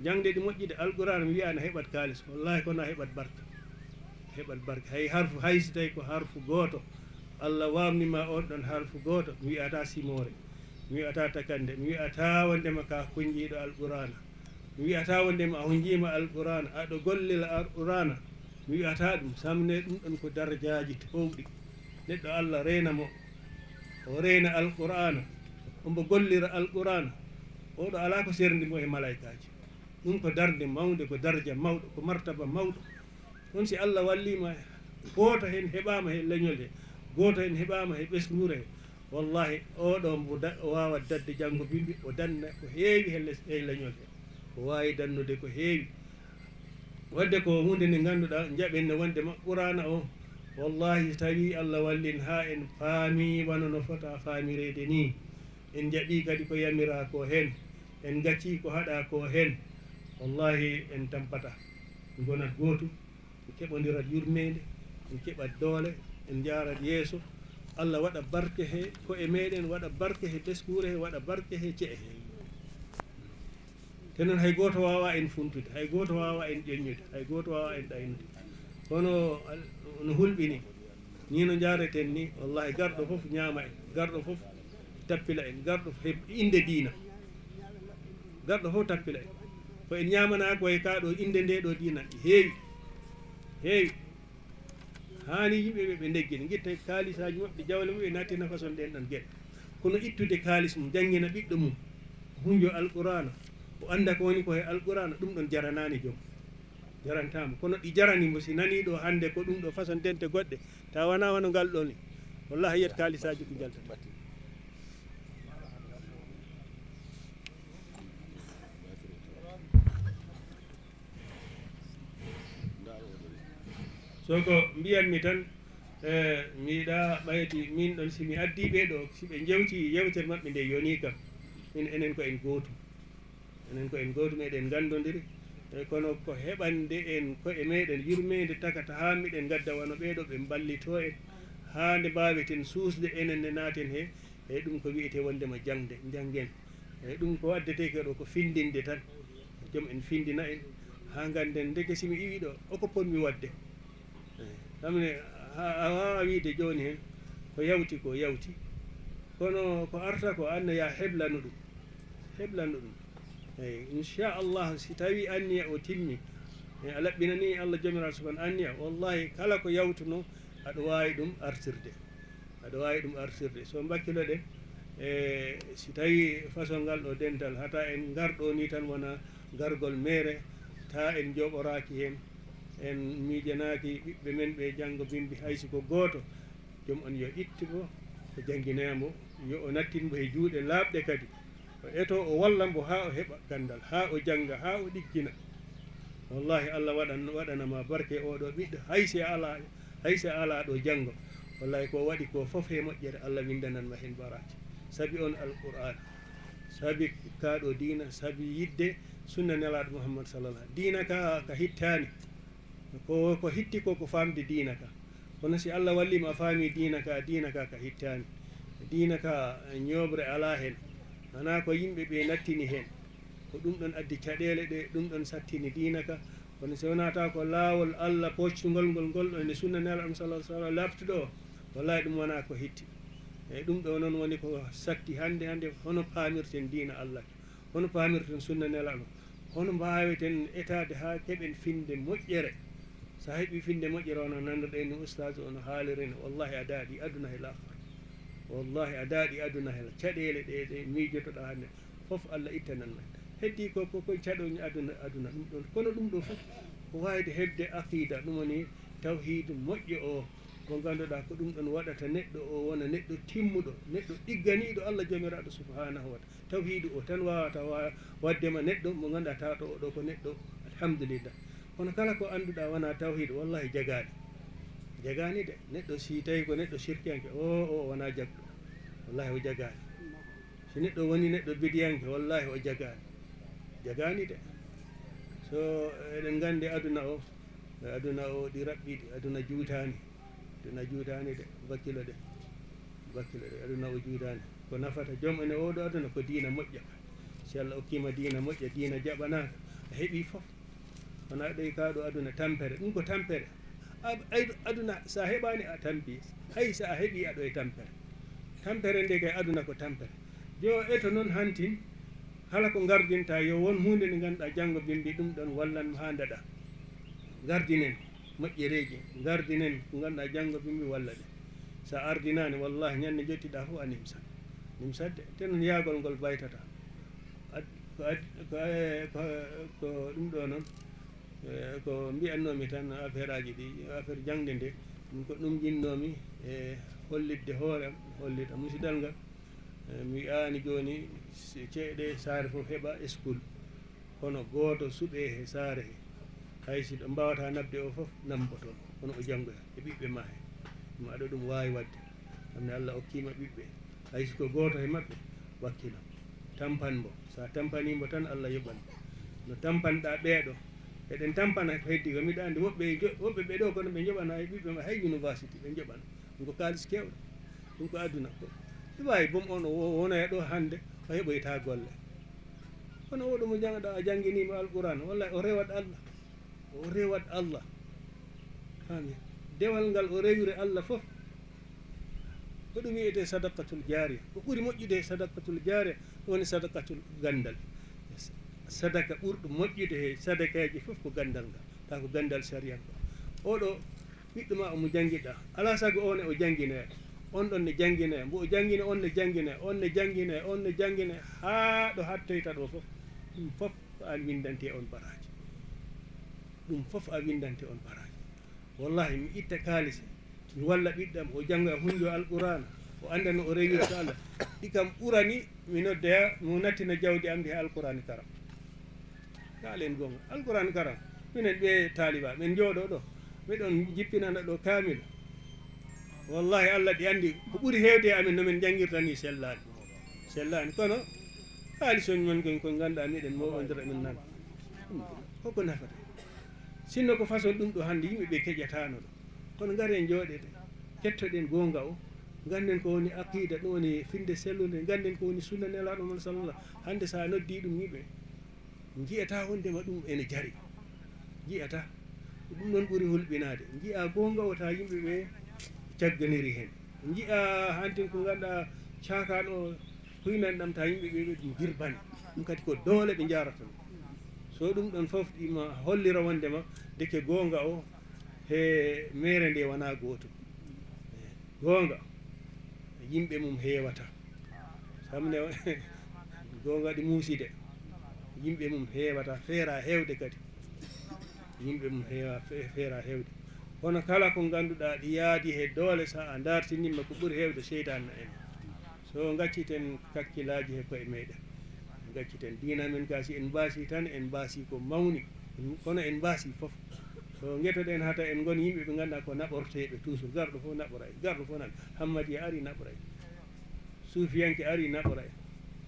Jaŋde ɗi moƴƴi de, Alquraan mi wiya na heɓat kaalis, wallahi kono a heɓat barka. Heɓat barka. Hay harfu, hay si tawi ko harfu gooto, Allah waamni ma on ɗon harfu gooto, mi wi'ata simoore, mi wi'ata takande, mi wi'ata wondema ka kunnjiiɗo Alquraana, mi wi'ata wondema a hunnjiima Alquraana, aɗo gollira Alquraana, mi wi'ata ɗum. Samne ɗum ɗon ko darajaaji towɗi. Neɗɗo Allah reena mo, o reena Alquraana, ombo gollira Alquraana, oɗo alaa ko serndi mo e malaykaaji. Ɗum ko darnde mawnde, ko darja mawɗo, ko martaba mawɗo. Ɗum si Allah walliima, gooto heen heɓaama he leñol he, gooto heen heɓaama he ɓesnguure he, wallahi, oɗo mbo da-, o waawa dadde janngo bimbi, o danna ko heewi he les-, he leñol he. O waawi dannude ko heewi. Wadde ko huunde nde ngannduɗaa, njaɓen ne wonde ma Quraana o, wallahi, so tawii Allah wallin haa en paami wano no fota faamireede nii, en njaɓii kadi ko yamiraa ko heen, en ngaccii ko haɗaa ko heen, wallahi en tampata. En ngonat gootum, en keɓondirat yurmeende, en keɓat doole, en njaarat yeeso. Allah waɗa barke he ko'e meeɗen, waɗa barke he ɓesnguure he, waɗa barke he ce'e he. Te noon hay gooto waawaa en funtude, hay gooto waawaa en ƴoññude, hay gooto waawaa en ɗaynude. Kono al-, no hulɓini, nii no njaareten nii, wallahi garɗo fof ñaama en, garɗo fof tappila en, garɗo fof heɓ innde diina. Garɗo fof tappila en. Ko en ñaamanaa ko e kaa ɗo innde nde ɗo diina, heewi, heewi. Haani yimɓe ɓe, ɓe ndeggina, ngitta kaalisaaji maɓɓe, jawle maɓɓe, nattina façon ɗen ɗon geɗe. Kono ittude kaalis mum, janngina ɓiɗɗo mum, hunjo Alquraana, o annda ko woni ko he Alquraana, ɗum ɗon jaranaani joom. Jarantaama. Kono ɗi jarani mo, si nanii ɗo hannde ko ɗum ɗo façon dente goɗɗe, tawa wonaa wano ngal ɗo ni, wallahi yiyat kaalisaaji ko njaltata. So ko mbiyanmi tan, e, mi yiɗaa ɓaydi min ɗon, si mi addii ɓee ɗo, si ɓe njewti yewtere maɓɓe nde yonii kam, min enen ko en gootum. Enen ko en gootum, eɗen nganndondiri. E, kono ko heɓande en ko'e meeɗen yurmeende tagata haa miɗen ngadda wano ɓee ɗo, ɓe mballitoo en haa nde mbaaweten suusde enen ne naaten he. E, ɗum ko wiyetee wonndema jaŋde, njanngen. E, ɗum ko waddetee ko ɗo ko finndinde tan. Joom en finndina en haa ngannden ndeke si mi iwii ɗo, o ko potmi waɗde. E, kam ne, a, a waawaa wiyde jooni heen ko yawti ko yawti. Kono ko arta ko, aan ne yaa heblano ɗum. Heblano ɗum. Eey, inchallah, si tawii anniya o timmi, e, a laɓɓinanii Allah Joomiraaɗo Subhaanahu anniya, wallahi kala ko yawtunoo, aɗa waawi ɗum artirde. Aɗa waawi ɗum artirde. So mbakkiloɗen, e, si tawii façon ngal ɗo dental, hata en ngar ɗo ni tan wona gargol meere, taa en njooɓoraaki heen, en miijanaaki ɓiɓɓe men ɓe janngo bimbi hay si ko gooto, joom on yo ittu mo, o janngina mo, yo o nattin mo he juuɗe laaɓɗe kadi. O eto, o walla mbo haa o heɓa ganndal, haa o jannga, haa o ɗiggina. Wallahi, Allah waɗan-, waɗana ma barke oɗo ɓiɗɗo, hay si a alaa, hay si a alaa ɗo janngo. Wallahi, ko waɗi ko fof he moƴƴere, Allah winndanan ma heen baraaji. Sabi on Alqur'aan, sabi kaa ɗo diina, sabi yiɗde sunna Nelaaɗo Muhammad sallallahu. Diina ka, ka hittaani. Ko, ko hitti ko, ko faamde diina ka. Kono si Allah wallii ma a faamii diina ka, diina ka ka hittaani. Diina ka ñooɓre alaa heen. Hanaa ko yimɓe ɓe nattini heen. Ko ɗum ɗon addi caɗeele ɗe, ɗum ɗon sattini diina ka. Kono si wonaa taw ko laawol Allah pooccungol ngol, ngol ɗon e sunna Nelaaɗo sallallahu alaihi wasallam laaɓtuɗo o, wallahi ɗum wonaa ko hitti. E ɗum ɗo noon woni ko satti hannde, hannde hono paamirten diina Allah ka. Hono paamirten sunna Nelaaɗo? Hono mbaaweten etaade haa keɓen finnde moƴƴere? So a heɓii finnde moƴƴere, wano nanndo-ɗen ni ustaas o no haaliri ni, wallahi a daaɗii aduna he laakhara. Wallahi a daaɗii aduna he caɗeele ɗe, ɗe miijotoɗaa hannde. Fof Allah ittanan men. Heddii ko, ko, ko caɗooji aduna, aduna ɗum ɗon. Kono ɗum ɗo fof ko waawde heɓde aqiida, ɗum woni Tawhiidu moƴƴo o, mo ngannduɗaa ko ɗum ɗon waɗata neɗɗo o wona neɗɗo timmuɗo, neɗɗo ɗigganiiɗo Allah Joomiraaɗo Subhaanahu wa Taala. Tawhiidu o tan waawata wa-, waɗde ma neɗɗo mo ngannduɗaa tawata oɗo ko neɗɗo, alhamdulillah. Kono kala ko annduɗaa wonaa tawhiidu, wallahi jagaani. Jagaani de. Neɗɗo si tawi ko neɗɗo sirkiyanke, o, o wonaa jagɗo. Wallahi o jagaani. Si neɗɗo woni neɗɗo bidiyanke, wallahi o jagaani. Jagaani de. So eɗen nganndi aduna o, aduna o ɗi raɓɓiɗi, aduna juutaani. Aduna juutaani de, wakkilo de. Wakkilo de, aduna o juutaani. Ko nafata joom ene oɗo aduna ko diina moƴƴa. Si Allah okkii ma diina moƴƴa, diina jaɓanaaka, a heɓii fof. Kono aɗa ɗoy kaa ɗo aduna tampere, ɗum ko tampere. A-, ay-, aduna, so a heɓaani, a tampi. Hay so a heɓii, aɗa e tampere. Tampere nde kay, aduna ko tampere. Yo eto noon hantin, kala ko ngardinta, yo won huunde nde ngannduɗaa janngo bimbi ɗum ɗon wallan ma haa ndaɗa. Ngardinen moƴƴereeji, ngardinen ko ngannduɗaa janngo bimbi walla ɗe. So a ardinaani, wallahi, ñande njottiɗaa fof a nimsan. Nimsat de, te noon yaagol ngol baytata. Ad-, ko ad-, ko, e, ko, ko ɗum ɗo noon, e, ko mbiyatnoomi tan affaire aji ɗi, affaire jaŋde nde, ɗum ko ɗum njinnoomi e hollitde hoore am, hollita musidal ngal. E, mi wiyaani jooni, si ceeɗe saare fof heɓa school, kono gooto suɓee he saare he. Hay si ɓe mbaawata naɓde o fof, naɓboton, kono o janngoya e ɓiɓɓe ma he. Ɗum aɗa ɗum waawi waɗde. Ɗum ne Allah okkii ma ɓiɓɓe. Hay si ko gooto he maɓɓe, wakkilo. Tampan mbo. So a tampanii mbo tan, Allah yoɓan. No tampanɗaa ɓee ɗo. Eɗen tampana ko heddi ko. Miɗa anndi woɓɓe e jo-, woɓɓe ɓee ɗo, kono ɓe njoɓana e ɓiɓɓe ma hay university, ɓe njoɓana. Ɗum ko kaalis keewɗo. Ɗum ko aduna ko. Ɗum waawi boom on o wo-, wonoya ɗo hannde, o heɓoyta golle. Kono oɗo mo jangɗa, a jannginiimo Alquraan, walla o rewat Allah. O rewat Allah. Faami? Dewal ngal o rewiri Allah fof, ko ɗum wiyetee sadaqatul jaariya. Ko ɓuri moƴƴude e sadaqatul jaariya, ɗum woni sadaqatul ganndal. Sadaka ɓurɗo moƴƴude he sadakaaji fof ko ganndal ngal. Tawa ko ganndal sariya ngal. Oɗo ɓiɗɗo ma omo janngiɗa. Alaa sago o ne o jannginoya. On ɗon ne jannginoya. Mbo o janngino, on ne jannginoya. On ne jannginoya. On ne jannginoya. Haa ɗo hattoyta ɗo fof. Ɗum fof ko aan winndante on baraaji. Ɗum fof a winndante on baraaji. Wallahi, mi itta kaalis, mi walla ɓiɗɗo am, o jannga, o hunnjo Alqur'aana, o annda no o rewirta Allah. Ɗi kam ɓurani mi noddoya, mo nattina jawdi am ndi he Alqur'aani Karam. Kaalen goonga. Alqur'aani Karam, minen ɓe taaliba, min njooɗo ɗo, miɗon jippinana ɗo kaamil. Wallahi, Allah ɗi anndi ko ɓuri heewde e amen no min njanngirta ni sellaani. Sellaani. Kono kaalisoñ mon kon, ko ngannduɗaa miɗen mooɓondira, min nan. Ɗum ɗo, hoko nafata? Sinno ko façon ɗum ɗo hannde, yimɓe ɓe keƴataano ɗo. Kono ngaren njooɗeten, kettoɗen goonga o, ngannden ko woni aqiida, ɗum woni finnde sellunde, ngannden ko woni sunna Nelaaɗo mon sallallahu. Hannde so a noddii ɗum yimɓe, nji'ataa wondema ɗum ene jari. Nji'ataa. Ko ɗum ɗon ɓuri hulɓinaade. Nji'aa goonga o, taa yimɓe ɓe cagganiri heen. Nji'aa hantin ko ngannduɗaa caakaan o, huynan ɗam, taa yimɓe ɓe, ɓe ɗum jirbani. Ɗum kadi ko doole ɓe njaarata ɗum. So ɗum ɗon fof ɗi ma hollira wondema ndeke goonga o he meere nde wonaa gootum. Goonga, yimɓe mum heewata. Sabu ne, goonga ɗi muusi de. Yimɓe mum heewata, feera heewde kadi. Yimɓe mum heewa, fe-, feera heewde. Kono kala ko ngannduɗaa ɗi yaadi he doole, so a dartinima ko ɓuri heewde, seytaane na en. So ngacciten kakkilaaji he koye meɗen. Ngacciten diina men ka, si en mbaasi tan, en mbaasi ko mawni. Kono en mbaasi fof. So ngetoɗen hata en ngon yimɓe ɓe ngannduɗaa ko naɓorteeɓe toujours. Garɗo fof naɓora en. Garɗo fof nan, Hammadiya ari naɓora en. Suufiyanke ari naɓora en.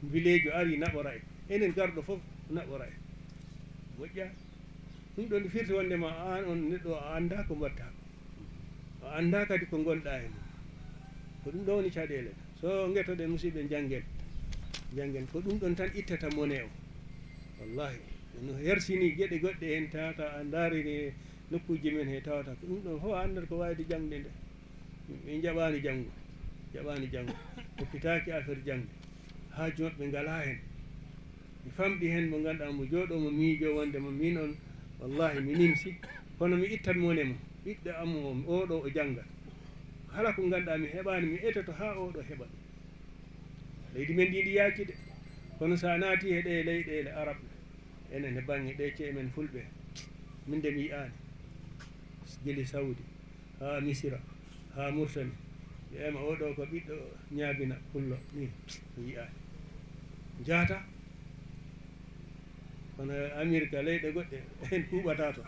Mbileejo ari naɓora en. Enen garɗo fof naɓora en. Moƴƴa. Ɗum ɗon firti wondema aan on neɗɗo a anndaa ko mbaɗtaa ko. A anndaa kadi ko ngonɗaa e mum. Ko ɗum ɗo woni caɗeele. So ngetoɗen musidɓe, njanngen. Njanngen. Ko ɗum ɗon tan ittata mone o. Wallahi. No hersini geɗe goɗɗe heen, tawata a ndaarini nokkuuji men he, tawata ko ɗum ɗon fof a anndat ko waawde jaŋde nde. Min njaɓaani janngo. Njaɓaani janngo. Toppitaaki affaire jaŋde. Haaju maɓɓe ngalaa heen. Mi famɗi heen mo ngannduɗaa mo jooɗo mo miijo wondema min on, wallahi mi nimsi, kono mi ittat mone mo, ɓiɗɗo am o, oɗo o jannga. Kala ko ngannduɗaa mi heɓaani, mi etoto haa oɗo heɓa ɗum. Leydi men ndi, ndi yaaki de. Kono so a naati he ɗe leyɗeele Arab, enen he baŋŋe ɗe ce'e men Fulɓe, min de mi yi'aani. Gili Saudi, haa Misira, haa Murtani. Wiyaama, "Oo ɗoo ko ɓiɗɗo Ñaabina Pullo." Min mi yiyaani. Jaata, kono Amerika, leyɗe goɗɗe, en kuuɓataa toon.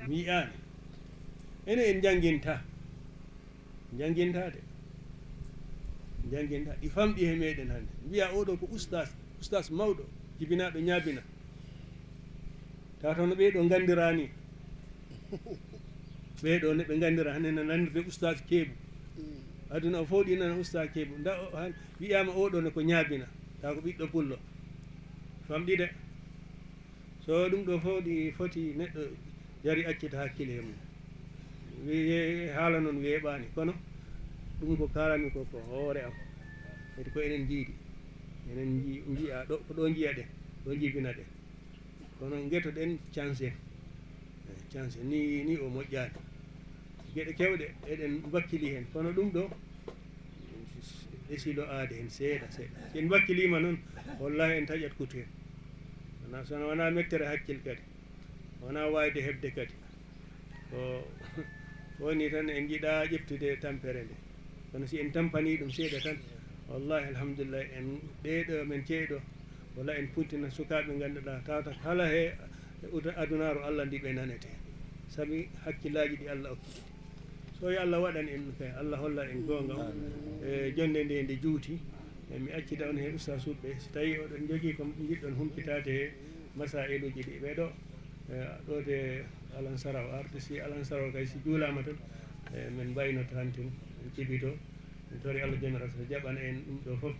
Mi yiyaani. Enen en njanngintaa. Njanngintaa de. Njanngintaa. Ɗi famɗi he meeɗen hannde. Mbiyaa, "Oo ɗoo ko ustaas, ustaas mawɗo, jibinaaɗo Ñaabina." Tawa toon no ɓee ɗoo nganndiraa nii. Ɓee ɗoo ne ɓe nganndira, hannde no nanndirde Ustaas Keebu. Aduna o fof ɗi nana Ustaas Keebu. Nda o, han, wiyaama oo ɗoo ne ko Ñaabina, tawa ko ɓiɗɗo Pullo. Famɗi de. So ɗum ɗoo fof ɗi foti neɗɗo jari accita hakkille he mum. Wi-, haala noon weeɓaani, kono ɗum ko kaalami ko, ko hoore am. Kadi ko enen njiidi. Enen nji-, njiya ɗo, ko ɗo njiya ɗe, ɗo njibina ɗe. Kono ngetoɗen canse. Eh, canse ni, ni o moƴƴaani. Geɗe kewɗe eɗen mbakkili heen, kono ɗum ɗo, ɓe silo aade heen seeɗa, seeɗa. Si en mbakkiliima noon, wallahi en taƴat kutu heen. Wona, so wona mettere hakkil kadi. Wona waayde heɓde kadi. Ko woni tan en njiɗaa ƴeftude tampere nde. Kono si en tampanii ɗum seeɗa tan, wallahi alhamdulillah, en ɗee ɗo men ceeɗo, walla en puntina sukaaɓe ngannduɗaa tawata kala he uta-, adunaaru Allah ndi ɓe nanete. Sabi hakkillaaji ɗi Allah okki. So yo Allah waɗan en kay, Allah holla en goonga. E jonde nde nde juuti. E mi accida on he Ustaas Suɓɓe, si tawii oɗon njogii ko njiɗɗon humpitaade he masaa'iluuji ɗi ɓee ɗo, e ɗo de Alansara o arti, si Alansara o kay si juulaama tan, e men mbayno tan tin, en cibito. En tori Allah joomiraaɗo so jaɓana en ɗum ɗo fof.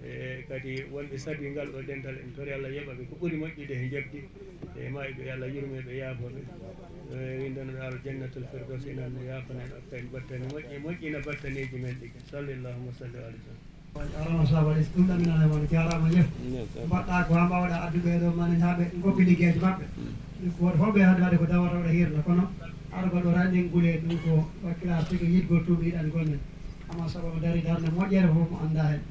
E kadi wonɓe sabi ngal ɗo dental, en tori Allah yoɓa ɓe ko ɓuri moƴƴude he njoɓdi. E maayɓe yo Allah yurme ɓe, yaafo ɓe. E winndano ɓe Allah Jannatul Firdaws, inan no yaafana en, okka en battane moƴƴe, moƴƴina battaneeji men ɗi. Sallallahu wa sallim ala sallam. Jarama Saba Alis, ɗum ɗaminana e mon, jarama Jeff. Mbaɗɗa ko ha mbawɗa adduɓe ɗo mani ha ɓe goppi liggeeji maɓɓe. Ɗum ko woto fof ɓe hannde waɗde ko dawata waɗa hirna, kono argol ɗo tan ɗen gule ɗum ko wakkila tigi yiɗgol tuuɓi yiɗan gol men. Amma Saba mo dari darnde moƴƴere fof mo annda hen.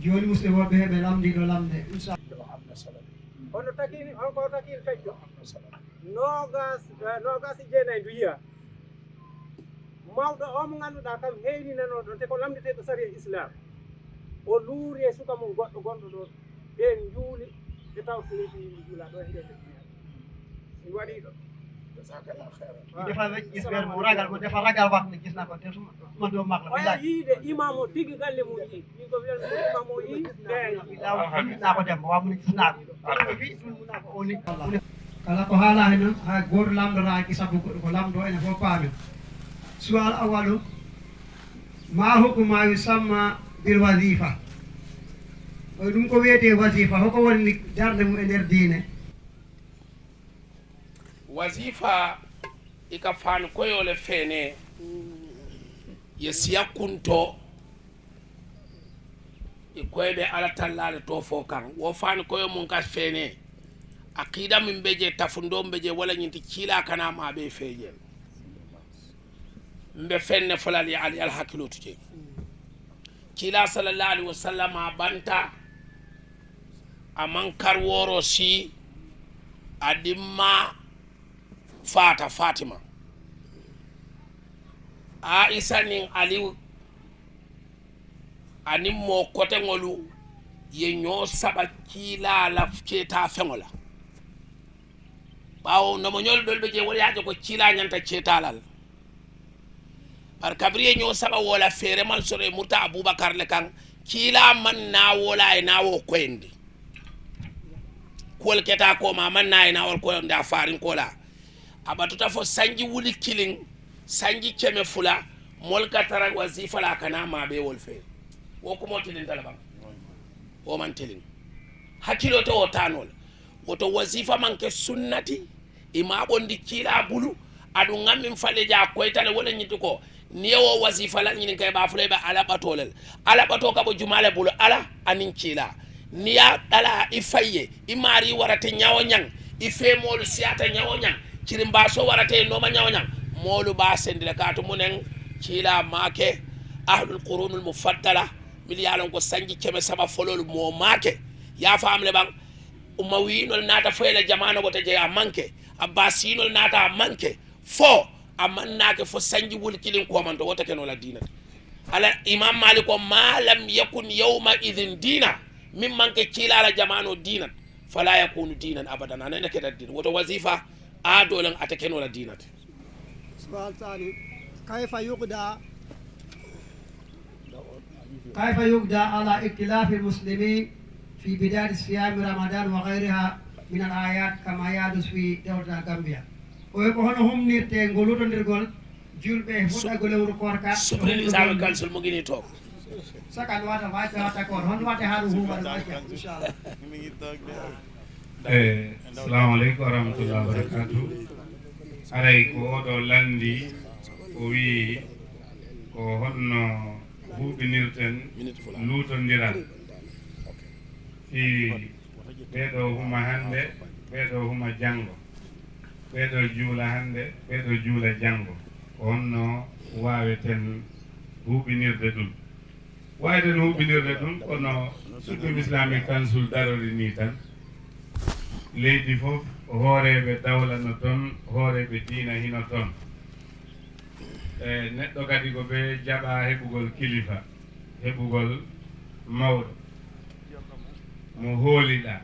Jooni musidɓe wonɓe he ɓe lamndi ɗo lamnde. Ɗum sa- Hono takini, holko takini fecco? Nogas, eh, nogas e jeenayi ndu yiya. Mawɗo o mo ngannduɗaa kam heyninanoo ɗon, te ko lamndeteeɗo sariya Islam. O luuri e suka mum goɗɗo gonɗo ɗon. Ɓeen njuuli, ɓe taw so reetii yimɓe juulaa ɗo e nder leydi. Mi waɗii ɗo. Defa ɓe ƴiɓɓere mo ragal, ko defa ragal wat ne gisna ko, te suma, suma dow makko, oya billahi. Yiide imam o tigi galle mum yi'i. Min ko wiyan ko imam o yi'i. Billahi, gisna ko dem, wa mun gisna ko. Ɗum o fi, ɗum na ko o ni. Kala ko haala heen noon, haa gooto lamndoraaki sabu goɗɗo ko lamndoo, enen fof paamen. Su'aal awwalu, ma hukmu ma yusamma bil wazifa? Ko ɗum ko wiyetee wazifa, hoko woni darnde mum e nder diine? Wazifa ika faani koyole feene, ye siya kunto, e koyɓe Alla tallaale to fo kan. Wo faani koyo mun ka feene. Aqida min be je, tafundo be je, wala ñinti kiila kana ma be feejel. Mbe fenne folal ya ali al hakilotu je. Kiila sallallahu alaihi wasallam a banta, a man kar woro si, a dimma fata Fatima. Aisa nin Aliyu anin mo koteŋolu ye ñoo saba kiila la ceeta feŋo la. Ɓaawo nomo ñolu ɗol ɓe je wala yaaje ko kiila ñanta ceeta lal. Bar kabiri ye ñoo saba wola feere man soro e murta Abubakar le kan, kiila man na wola e na wo koyendi. Kuwol keta ko ma man na e na wol koyendi a farin kola. A batuta fo sanji wuli kiliŋ, sanji keme fula, mol ka tara wazifa la kana ma be wol fe. Wo kumo tilin talaban. Wo man tilin. Hakilo to o tanol. Woto wazifa man ke sunnati, i ma bondi kiila bulu, aɗum ŋammin fale ja koytale wala ñitu ko, ni wo wazifa la ñinin kay ba fule be Alla batolel. Alla bato ka bo jumale bulu Alla anin kiila. Ni ya dala i fayye, i mari warate ñawo ñaŋ, i fe molu siyata ñawo ñaŋ, kirimbaso warate noma ñawo ñaŋ, molu ba sendile katu munen kiila make ahlul qurunul mufaddala, mil yalon ko sanji keme saba folol mo make. Ya famle ban, Umawiyinol naata fo e la jamaano wota jeya manke, Abbasinol naata manke, fo A mannaake fo sanji wuli kilin komanto, wota kenola diinat. Ala Imam Malik ko, "Ma lam yakun yawma idhin dina," min manke kiilala jamano diinat, "fala yakunu dinan abadan," anene keda diina. Woto wazifa a dolan ata kenola diinat. سؤال ثاني، كيف يقضى كيف يقضى على اختلاف المسلمين في بداية صيام رمضان وغيرها من الأعياد كما يحدث في دولة الغامبيا؟ Ko ko hono humnirte ngol lutondirgol julɓe e fuɗɗagol lewru koorka? Supreme Islamic Council mo gini toog. Sakan wata wata wata koor hon wata haru huma wata, inchallah. Eh, assalamu aleykum wa rahmatullahi wa barakatuh. Aray ko oɗo landi, o wi ko honno huɓinirten lutondiral fi ɓeɗo huma hande, ɓeɗo huma jango, ɓeɗo juula hande, ɓeɗo juula jango. Ko honno waweten huɓinirde ɗum? Wayde no huɓinirde ɗum, kono Supreme Islamic Council darori ni tan. Leydi fof, hooreeɓe dawla no toon, hooreeɓe diina hino toon. E neɗɗo kadi ko ɓe jaɓa heɓugol kilifa, heɓugol mawɗo mo hooliɗa.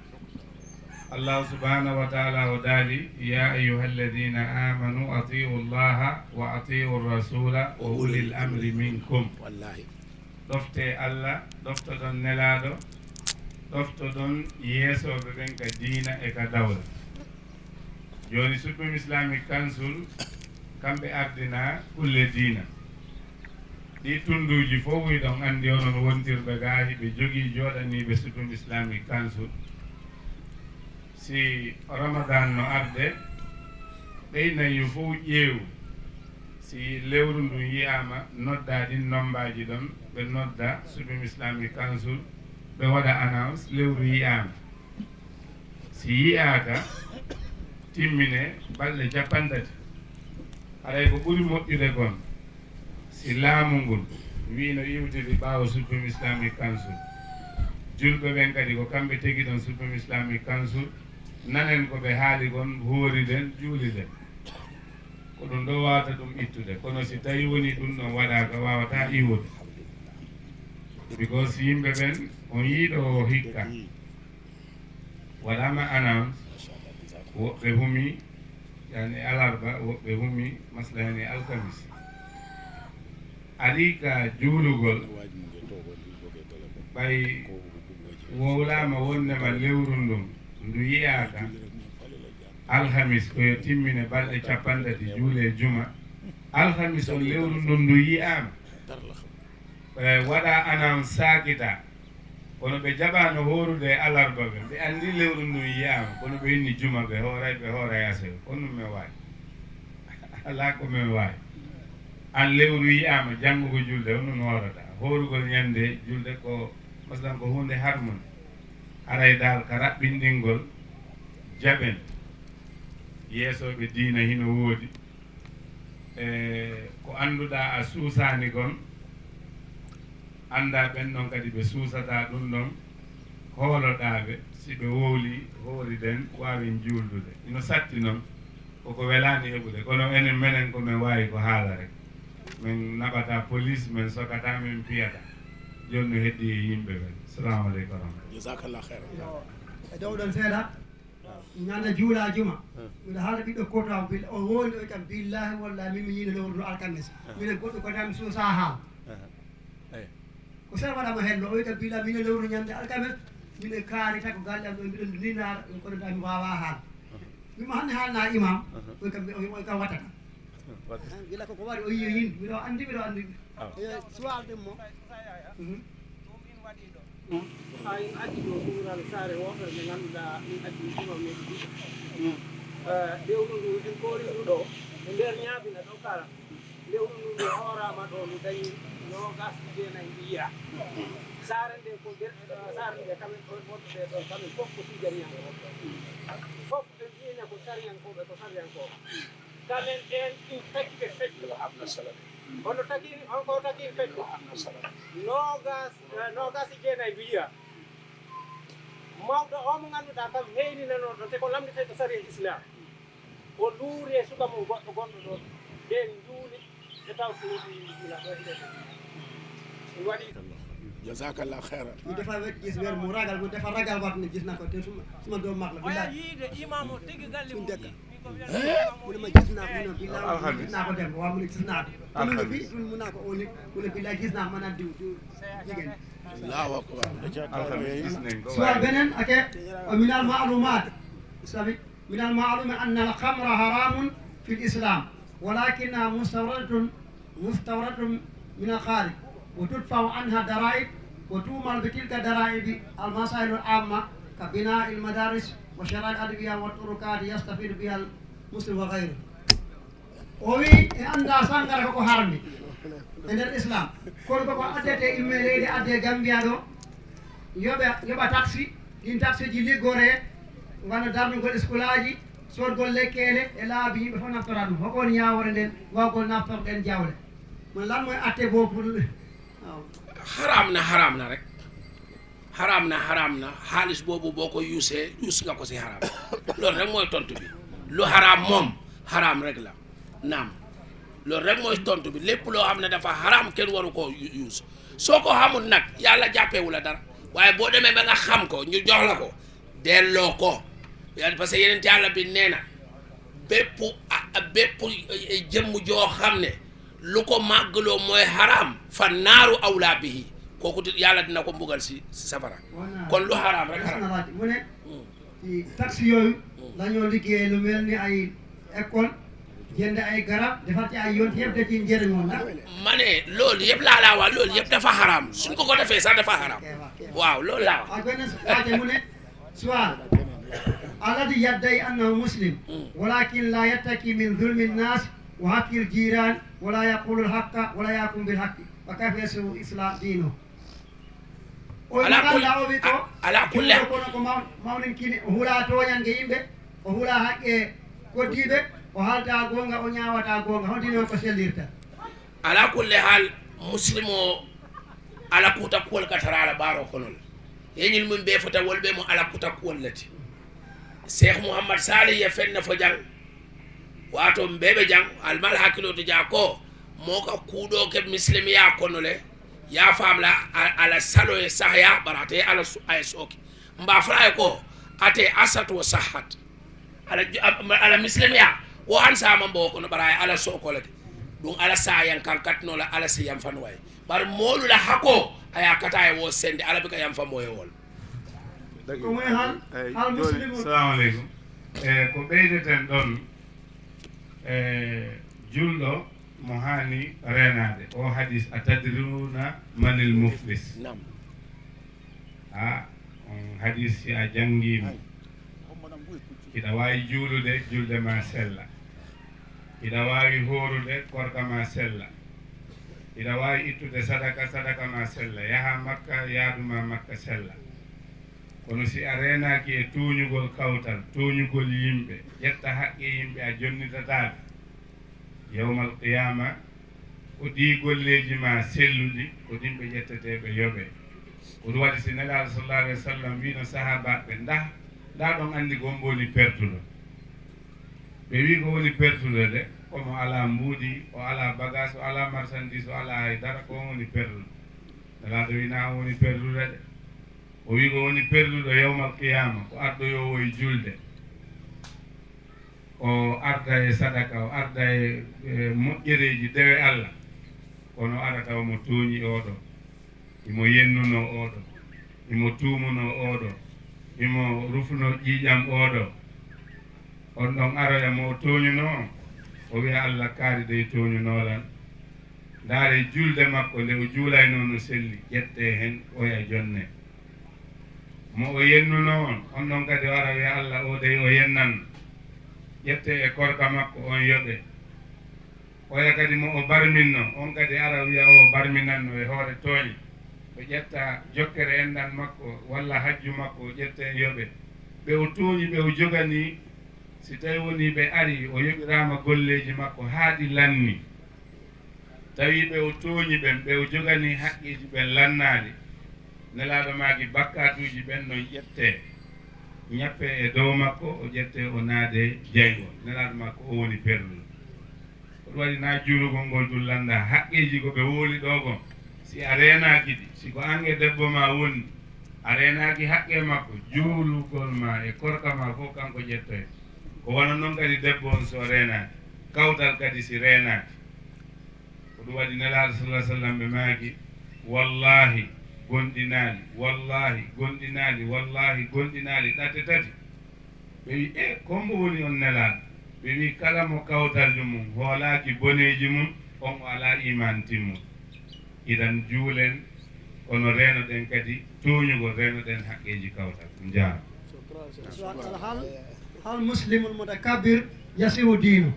Allah subhanahu wa ta'ala o daali, "Ya ayyuha alladhina amanu ati'u Allaha wa ati'u rasula wa ulil amri minkum." Wallahi. Ɗofte Allah, ɗoftoɗon Nelaaɗo, ɗoftoɗon yeesooɓe ɓen ka diina e ka dawla. Jooni Supreme Islamic Council, kamɓe ardina kulle diina. Ɗi tunnduuji fof, wiɗon anndi onon wontirɓe ga, hiɓe jogii jooɗaniiɓe Supreme Islamic Council. Si Ramadan no arde, ɓey nayi fof ƴeewu. Si lewru ndun yi'aama, nodda ɗin nombaaji ɗon, ɓe nodda Supreme Islamic Council, ɓe waɗa announce, lewru yi'aama. Si yi'aaka, timmine balɗe cappanɗe tati. Haray ko ɓuri moƴƴude kon, si laamu ngun wi'ino iwtiri ɓaawo Supreme Islamic Council. Julɓe ɓen kadi ko kamɓe tegi ɗon Supreme Islamic Council. Nanen ko ɓe haali kon, hooriden, juuliden. Ko ɗum ɗo wawata ɗum ittude. Kono si tawi woni ɗum ɗon waɗaaka, wawata iwude. Because yimɓe ɓen, on yiiɗo o hikka. Waɗaama announce, woɓɓe humi yani alarba, woɓɓe humi masla yani alkamis. Ari ka juulugol, ɓay wowlaama wondema lewru ndun ndu yi'aaka, alhamis ko yo timmine balɗe cappanɗe tati juule juma. Alhamis on lewru ndun ndu yi'aama. E, waɗa anam saakita. Kono ɓe jaɓaano hoorude e alarba ɓe. Ɓe anndi lewru ndun yi'aama, kono ɓe inni juma ɓe hooray, ɓe hooray asewe. Ko ɗum men waawi? Alaa ko men waawi. An lewru yi'aama, janngo ko julde, on ɗum hoorata. Hoorugol ñande julde ko, masalan, ko huunde harmunde. Haray dal ka raɓɓinɗingol, jaɓen. Yeesooɓe diina hino woodi. E ko annduɗaa a suusaani kon, anndaa ɓen ɗon kadi ɓe suusataa ɗum ɗon, hooloɗaa ɓe, si ɓe wowlii, hooriden, waawen juuldude. Ino satti non, koko welaani heɓude, kono enen menen ko men waawi ko haala rek. Men naɓataa poliis, men sokataa, men piyataa. Jooni no heddii e yimɓe ɓen. Salaamu aleykum wa rahmatullaah. Jazakallah khairan. Yo, e dow ɗon seeɗa. Ñande juula juma. Miɗo haala ɓiɗɗo kota o, bil-, o woni o wiya kam, "Billahi wallahi, min mi yiino lewru ndu alkames." Minen goɗɗo kota mi suusa haal. Ko sera waɗama hello, o wiya kam, "Billahi, min lewru ñande alkames, minen kaari tan ko galle am ɗo, mbiɗon ninaara, ɗum kono da mi waawa haal." Wima hannde haalna imam, o wiya kam, o wiya kam wattata. Gila koko waɗi o yiyo yimɓe, mbiɗo anndi, mbiɗo anndi. Eyo, suwal ɗum mo. Haa en addi ɗo ɗuural saare wootere nde ngannduɗaa min addi ɗum ɗo meɗi ɗiɗo. Eh, lewru ndu en koori ndu ɗo, e nder ñaabina ɗo kala. Lewru ndu ndu hooraama ɗo, ndu dañi noogas e jeenayi mbiya. Saare nde ko nder, eh, saare nde kamen ɗo wonɓe ɓe ɗo, kamen fof ko tijaniyankooɓe. Fof ɓe mbiyene ko sariyankooɓe, ko sariyankooɓe. Kamen ɓeen ɗin tagi ɓe fecco. Kono tagi, on ko tagi fecco. Noogas, eh, noogas e jeenayi mbiya. Mawɗo o mo ngannduɗaa kam heyninanooɗo, te ko lamndeteeɗo sariya Islam. O luuri e suka mum goɗɗo gonɗo ɗo. Ɓeen njuuli ɓe taw suuɗi ila ɗo hiɗen. Ɗum waɗi. Jazakallah khairan. Mi defa wet gis wer mo ragal mo defa ragal wat ne gis na ko te suma suma doom mag la. Waya billahi yiide imam o tigi galle mum. Ɗum dekka. Mu ne ma gis naa ko, mu ne billahi gis naa ko dem, waaw, mu ne gis naa ko. Te mu ne fii, mu naa ko, oo ne, mu ne billahi gis naa ko, maanaam diw, diw jigéen. Allahu akbar. Alhamdulillah, gis nañ ko. Suwal beneen, ake, o minal maalumaat, sabi, minal maalumi anna al khamra haramun fil islam, walakinnaha mustawradatun مستوردة من الخارج وتدفع عنها ضرائب وتعمل بتلك الضرائب المصالح العامة كبناء المدارس وشراء الأدوية والطرقات يستفيد بها المسلم وغيره. O wi e annda sangara koko harmi e nder islam, kono koko addete imme leydi adde gambiya ɗo, yoɓa yoɓa taxi, ɗin taxi ji liggore wano darnugol skolaaji, sorgol lekkeele e laabi yimɓe fof naftora ɗum. Hoko woni ñaawore nden wawgol naftorɗen jawle? Mon lan mooy atte boobu? Haram na, haram na rek. Haram na, haram na. Xaalis boobu boo ko yuusee, yuus nga ko si haram. Loolu rek mooy tontu bi. Lu haram moom, haram rek la. Naam. Loolu rek mooy tontu bi. Lépp loo xam ne dafa haram, kenn waru koo yu- yuus. Soo ko xamul nag, yàlla jàppewu la dara. Waaye boo demee ba nga xam ko, ñu jox la ko, delloo ko. Yàlla, parce que yeneen yàlla bi nee na, bépp a- bépp jëmm joo xam ne lu ko màggloo mooy haram, fa naaru awla bihi, kooku di- yàlla dina ko mbugal si si safara. Kon lu haram rek haram. Mu ne ci taxi yooyu la ñoo liggéeyee lu mel ni ay école, jënd ay garab, defar ci ay yoon, yëpp da ciy njëriñ moom ndax. Ma ne, loolu yëpp laa laa wax, loolu yëpp dafa haram. Suñ ko ko defee sax dafa haram. Waaw, loolu laa wax. Ak benn laajte mu ne, sual alladi yaddai annahu muslim walakin la yattaki min zulmi nnas wa haqqil jiran wala yaqulu lhaqqa wala yahkum bilhaqqi, wa kayfa yasihu islam dinu? O ala kulli, ala kulli, kono ko mawninkini, o hula toñange yimɓe, o hula haqqe koddiiɓe, o halta goonga, o ñaawata goonga. Honɗi noon ko sellirta? Ala kulli hal, muslim o ala kuuta kuwol ka tara ala ɓaaro konol. Yeñil mum ɓe fota wolɓe mo ala kuuta kuwol lati. Cheikh Mouhammad Salih ye fenna fo jang. Wato mbeɓe jang, almal hakkilo to ja ko, mo ka kuuɗo ke muslim ya kono le, ya famla a- ala salo e sahya barate ala su- ay soki. Mba fala e ko, ate asat wa sahat. Ala ju- am- ala muslim ya, wo an sama mbo kono bara e ala soko le. Ɗum ala sa yan kan katno la ala si yan fanway. Bar molu la hako, aya kata e wo sende, ala bika yan fanmo e wol. Ko moy hal, hal muslimu. Salamu aleykum. E ko ɓeydeten ɗon, e julɗo mo haani reenaade o hadis, a tadruna manil muflis? Nam. A on hadis si a janngiima, hiɗa waawi juulude, julde ma sella. Hiɗa waawi hoorude, korka ma sella. Hiɗa waawi ittude sadaka, sadaka ma sella. Yaha Makka, yaadu ma Makka sella. Kono si a reenaaki e tooñugol kawtal, tooñugol yimɓe, ƴetta haqqe yimɓe a jonnitataake, yawmal qiyaama ko ɗii golleeji ma selluɗi, ko ɗin ɓe ƴettetee ɓe yoɓee. Ko ɗum waɗi si Nelaaɗo sallallahu alaihi wa sallam wiino sahaabaaɓe, ndah, ndah ɗon anndi ko hombo woni pertuɗo? Ɓe wii ko woni pertuɗo de, ko mo alaa mbuuɗi, o alaa bagaas, o alaa marsandiis, o alaa hay dara, ko on woni pertuɗo? Nelaaɗo wii na on woni pertuɗo de. O wii ko woni pertuɗo yawmal qiyaama ko arɗoyoowo e julde, o arda e sadaka, o arda e e moƴƴereeji dewe Allah, kono o ara tawa mo tooñi oɗo, imo yennunoo oɗo, imo tuumunoo oɗo, imo rufunoo ƴiiƴam oɗo. On ɗon aroya mo o tooñunoo, o wiya, Allah kaari dey tooñunoo lan. Ndaaree julde makko nde o juulaynoo no selli, ƴettee heen oya jonnee. Mo o yennunoo on, on ɗon kadi o ara wiya, Allah o dey o yennan. Ƴettee e korka makko on yoɓee. Oya kadi mo o barminno, on kadi ara wiya o barminanno e hoore tooñe. Ɓe ƴetta jokkere enɗan makko walla hajju makko o ƴette e yoɓe. Ɓe o tooñi, ɓe o jogani, si tawi woni ɓe ari, o yoɓiraama golleeji makko haa ɗi lanni. Tawi ɓe o tooñi ɓen, ɓe o jogani haqqeeji ɓen lannaali. Nelaaɗo maaki bakkaatuuji ɓen non ƴette, ñappe e dow makko, o ƴette o naade jayngol. Nelaaɗo maako o woni perluɗo. Ko Ɗum waɗi na juulugol ngol ɗum lannda haqqeeji ko ɓe wowli ɗoo kon. Si a reenaaki ɗi, si ko an e debbo maa woni, a reenaaki haqqe makko, juulugol maa e korka maa fof kanko ƴettoyta. Ko wano non kadi debbo on si o reenaaki, kawtal kadi si reenaaki. Ko ɗum waɗi Nelaaɗo sallallaahu alayhi wa sallam ɓe maaki, "Wallaahi, gonɗinaali, wallaahi, gonɗinaali, wallaahi, gonɗinaali," ɗate tati. Ɓe wi, "E, ko mbo woni on Nelaaɗo?" Ɓe wi, "Kala mo kawtal mum hoolaaki boneeji mum, on o alaa iimaan timmuɗo." Idan juulen, kono reenoɗen kadi tooñugol, reenoɗen haqqeeji kawtal. On njaaraama. Su'aal, hal, hal muslimul mutakabbir yasihu diinu?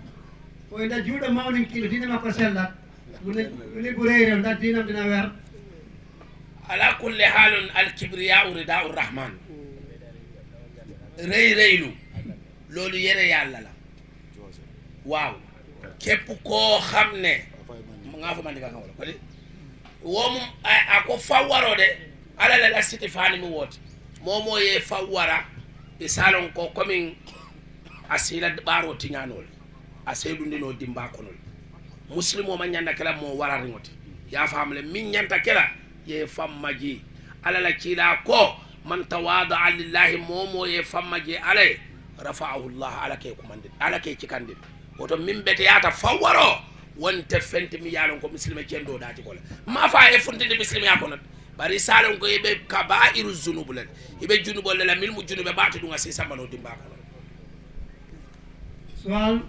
O inda juuɗo mawninkiiɗo, diine makko sellat. Mu ne, mu ne bu rëy rëy, ndax diinam dina weer? Ala kulli haalun, al kibriyaa'u ridaa'u rahman. Rëy rëylu, loolu yére Yàlla la. Waaw. Képp koo xam ne, nga fa mandi ka wala, ko de. Wo mum, a, a ko fawwaro de, ala la, la siti fani mu woti. Momo ye fawwara, e salon ko komin a sila ɓaaro tiñanol, a seedundino dimba konol. Muslim o ma ñanda kela mo warari ngoti. Ya famle min ñanta kela, ye fammaji. Ala la kiila ko, "Man tawadaa lillahi," momo ye fammaji Ala ye, "rafa'ahu Allah," Ala ke kumandin, Ala ke cikandin. Woto min beteyata fawwaro, wonte fenti mi yaalon ko muslime cendo dati kola. Ma fa e funtinde muslime ya kono. Bari salon ko ibe kabairu zunub len. Ibe junubol la, mil mu junube bati dunga si sambano dimba kono. Su'aal,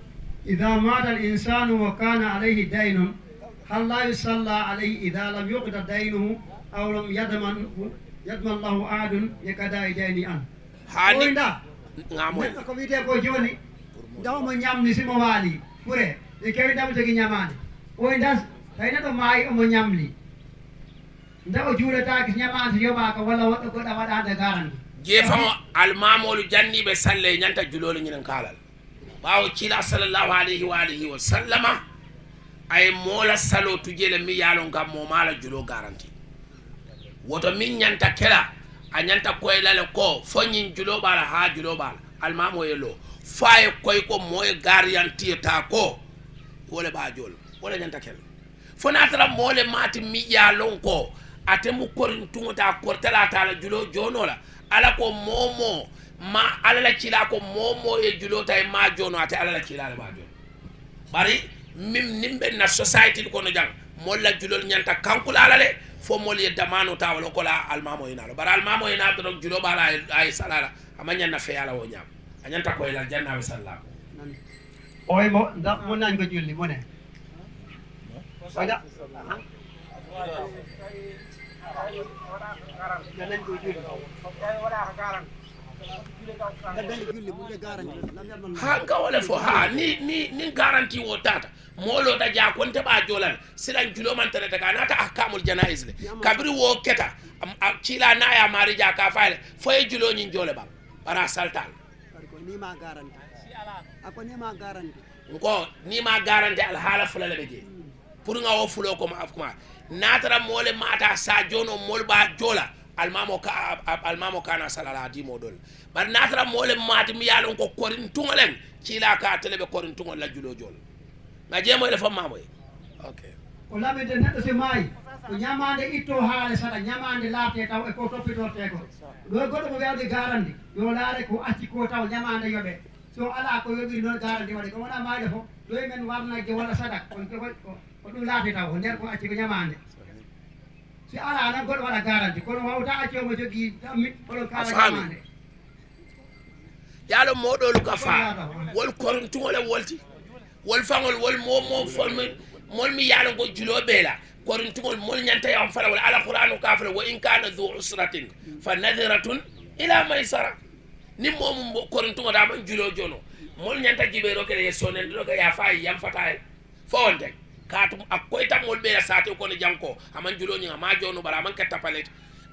إذا مات الإنسان وكان عليه دين، هل لا يصلى عليه إذا لم يقض دينه أو لم يضمن، يضمن له أحد بقضاء دينه عنه؟ Hani. Oy nda? Ngamo. Neɗɗo ko wiyetee ko jooni, nda omo ñamni si mo waali, fure, ɓe kewi nda mo jogi ñamaande. Oy nda, tawi neɗɗo maayi omo ñamli. Nde o juuletaake, si ñamaande yoɓaaka, walla woɗɗo goɗɗo waɗaande garanti. Jeefaŋo almaamolu janniiɓe salle ñanta juloolu ñinen kaalal. Ɓaawo kiila sallallahu alayhi wa alihi wa sallama, ay moola saloo tujele mi yaalon kam mo maala juloo garanti. Woto min ñanta kela, a ñanta koylale ko, fo ñin juloo ɓaala, haa juloo ɓaala, almaamo ye loo. Faa ye koy ko moye garantiyeta ko, wole ɓaa jool, wole ñanta kela. Fo na tara moole maati mi ya lon ko ate mu korintuŋo ta kortala ta la juloo joonoo la. Ala ko moo moo ma Ala la kiila ko moo moo ye juloo ta ye maa joonoo ate Ala la kiila le maa joonoo. Bari min niŋ be na society kono jaŋ, moolu la juloolu ñanta kankula la le, fo moolu ye damaanoo ta wala ko la almaamoo ye naa lo. Bari almaamoo ye naa doroŋ juloo baa la a ye, a ye sala la, a ma ñanna feyaa la wo ñaama. A ñanta koy la janna be salla. Oy mo, nda, mo nañ ko julli, mo ne. Wala. Nda nañ ko julli. Nda nañ julli, mo ne garanti. Lam yabna. Ha, nga wala fo, ha, ni, ni, ni garanti wo tata. Molo da ja konte ba jolal. Silan julo man tare daga nata ahkamul janaiz le. Kabiri wo keta. Am, am, kila na ya mari ja ka fayla. Fo ye julo ñin jole ba. Bara saltal. Bari ko ni ma garanti. A ko ni ma garanti. Nko ni ma garanti alhaala fula le be je. Pour nga wo fulo ko ma, kuma. Natara mole mata sa jono mol ba jola. Almamo ka, a, a, almamo kana salala di modol. Bar natara mole mati mi yalon ko korin tungalen. Kila ka tele be korin tungal la julo jol. Nga je moy le famma moy. Okay. O laɓirde neɗɗo si maayi, ko ñamaande ittoo haale saɗa, ñamaande laatee taw e ko toppitortee ko. Ɗo e goɗɗo mo weewde gaarandi, yo laare ko acci ko taw ñamaande yoɓee. So alaa ko yoɓiri noon gaarandi waɗe, ko wonaa maayde fof, ɗo e men warnagge walla sadak, ko, ko, ko, ko ɗum laatee taw, ko nder ko acci ko ñamaande. Si alaa noon goɗɗo waɗa gaarandi, kono wawta acci omo jogii dammi, oɗon kaala ñamaande. Yalo moɗolu ka fa wol korintuŋol e wolti wol faŋol wol mo mo folmi mol mi yalo go julo bela korintuŋol mol ñanta yaw fala wala ala qur'anu ka fala wa in kana dhu usratin fa nadhiratun ila maisara. Ni mo mo korintuŋol da man julo jono mol ñanta jibe ro kele sonen ro ka ya fa yam fata e fo wonte katum a koyta mol bela sate kono janko aman julo ñi ma jono bara man ka tapale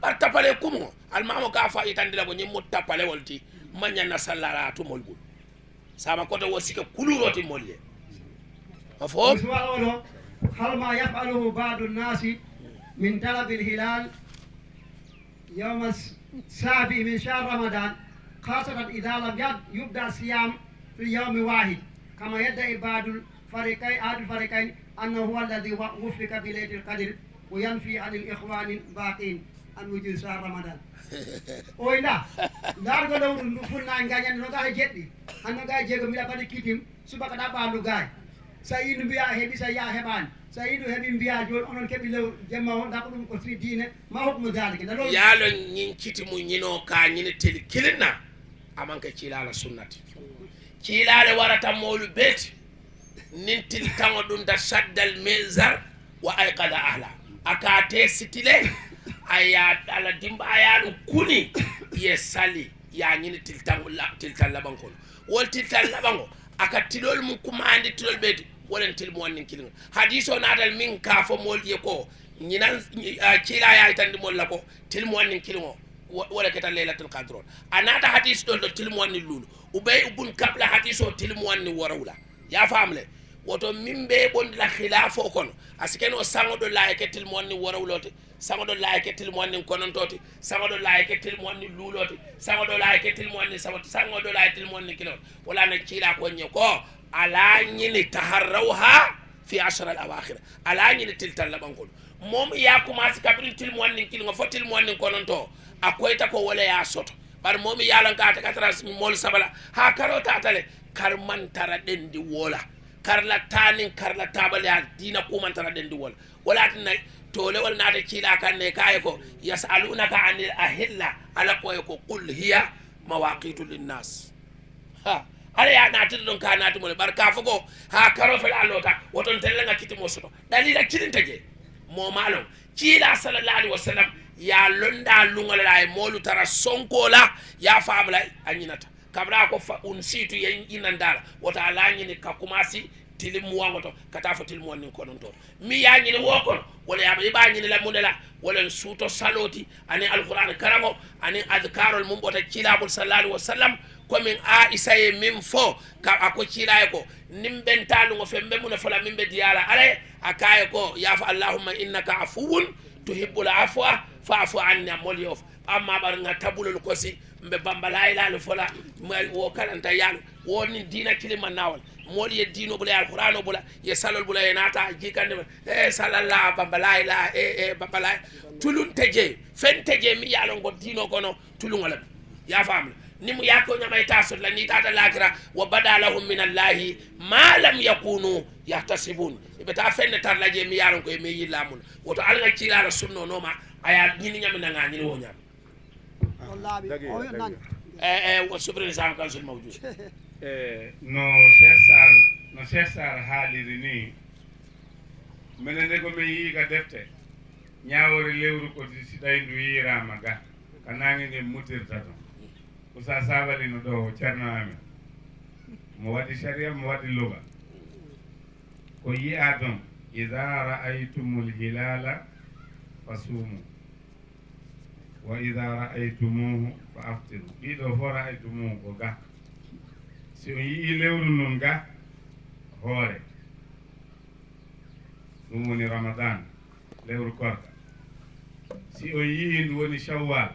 bar tapale kumo. Almamo ka fa itandila ko ñimmu tapale wolti. Mañana sallara tumol bul sama koto wo sike kuluroti molle. Mafhum? Suwa oɗo, hal ma yaf'aluhu ba'du nnasi min talabil hilal yawma sabi min shahr Ramadan, khasatan idha lam yad-, yubda siyam fi yawmi wahid, kama yadda'i ba'dul الفريقين، أحد الفريقين، أنه هو الذي و-، وفق بليلة القدر، وينفي عن الإخوان الباقين أن وجود شهر رمضان. Oy nda, ndargo lewru ndu funna gañande no ga he jeɗɗi, hanno ga he jeego mbiɗa baɗi kitim, subaka ɗa ɓandu gaay. Sa yi ndu mbiya heɓi, sa yi a heɓani. Sa yi ndu heɓi mbiya joni onon keɓi lewru jemma on, nda ko ɗum ko fi diine, ma hukmu dalika. Nda ɗon yaalon ñin kiti mu ñino ka ñini tel kilinna. Amanke ciilaala sunnati. Ciilaale warata moolu beeti. Nin tiltaŋo ɗum da saddal mezar wa ayqada ahla. A ka te sitile, a ya ala dimba a ya ɗum kuni, ye sali, ya ñini tiltaŋo la, tiltal laɓaŋ kono. Wol tiltal laɓaŋo, a ka tilol mum kumandi tilol beeti, wolen tilmu wannin kiliŋo. Hadiso natal min ka fo moolu ye ko, ñinan, a, ciila ya itandi moolu la ko, tilmu wannin kiliŋo. Wo-, wo le keta Laylatul Qadr on. A naata hadis ɗo, ɗo tilmuwanni luulu. Ubay ibn Ka'b la hadis o tilmuwanni worawla. Ya faamle? Woto min be bondi la khilafo kono. A si keno saŋo ɗo la e ke tilmuwanni worawlote. Saŋo ɗo la e ke tilmuwanni konontote. Saŋo ɗo la e ke tilmuwanni luulote. Saŋo ɗo la e ke tilmuwanni sabote. Saŋo ɗo la e tilmuwanni kilon. Wala na ciila ko ñe ko. Ala ñini taharrawha fi ashra al awakhir. Ala ñini tiltal laɓankol. Moom ya commencé kabirin tilmuwannin kiliŋo fo tilmuwannin kononto, a koyta ko wole ya soto. Bari moom ya lan ka ta katara moolu sabala, ha karo ta tale, kar man tara ɗendi wola, kar la tanin, kar la tabal ya dina kuman tara ɗendi wola. Wala tinna tole wala nata ciila kan ne kaye ko, yasalunaka anil ahilla, ala koye ko, qul hiya mawaqitu linnas. Ha, ala ya naati ɗon ka naati mo le, bari ka fo ko, ha karo fela a loota, woton telle ŋa kiti mo soto. Dalila kilinta je. Mo malon. Ciila sallallahu alaihi wasallam, ya londa luŋol la, e moolu tara sonko la, ya faamla a ñinata. Kabra ko fa un situ ye inandala, wota ala ñini ka kumasi tilimuwaŋo to, kata fo tilmuwannin kononto. Mi ya ñini wo kono, wala ya, i ba ñini la munela, wala suuto saloti, ani alquran karaŋo, ani adkarol mum bota ciilabul sallallahu alaihi wasallam, ko min Aisha ye min fo, ka a ko ciila ye ko, nin ben taluŋo fe mbe muna fola min be diyala, ala ye, a kaye ko, ya fa, "Allahumma innaka afuwun tuhibbul afwa fa'fu anni," a mol yof. Amma bar ŋa tabulol kosi, mbe bambalayilaalu fola, ma wo kalanta yaalu, wo ni diina kiliman nawol. Moolu ye diino bula, ye alqur'ano bula, ye salol bula, ye naata jikande ma, e salalla bambalayila, e, e bambalay. Tulun teje, fen teje mi yaalon ko diino kono, tulun wala. Ya faamna? Ni mu ya ko ñama ita sotla, ni tata lakira, wa bada lahum min Allahi ma lam yakunu yahtasibun. Ibe ta fenne tarla je mi yaalon ko e me yilla mun. Woto alga ciilala sunno noma, aya ñini ñami nanga ñini wo ñami. Wallaahi, dagi, o yo dagi. Nan. E, e, o supreme sam kansul mawjud. E, no Cheikh Sarr, no Cheikh Sarr haaliri ni, minen de ko min yii ka defte, ñaawoore lewru ko si tawi ndu yiiraama ga, ka naange nge mutirta ton. Usa Sabali no ɗo, o Ceerno amen. Mo waɗi sariya, mo waɗi luga. Ko yi'aa ton, "Iza ra'aytumul hilala fasumu." Wa iza ra'aytumuhu fa aftiru. Ɗiɗo fo ra'aytumuhu ko ga. Si on yi'i lewru ndun ga, hoore. Ɗum woni Ramadan, lewru korka. Si on yi'i ndu woni Shawwal,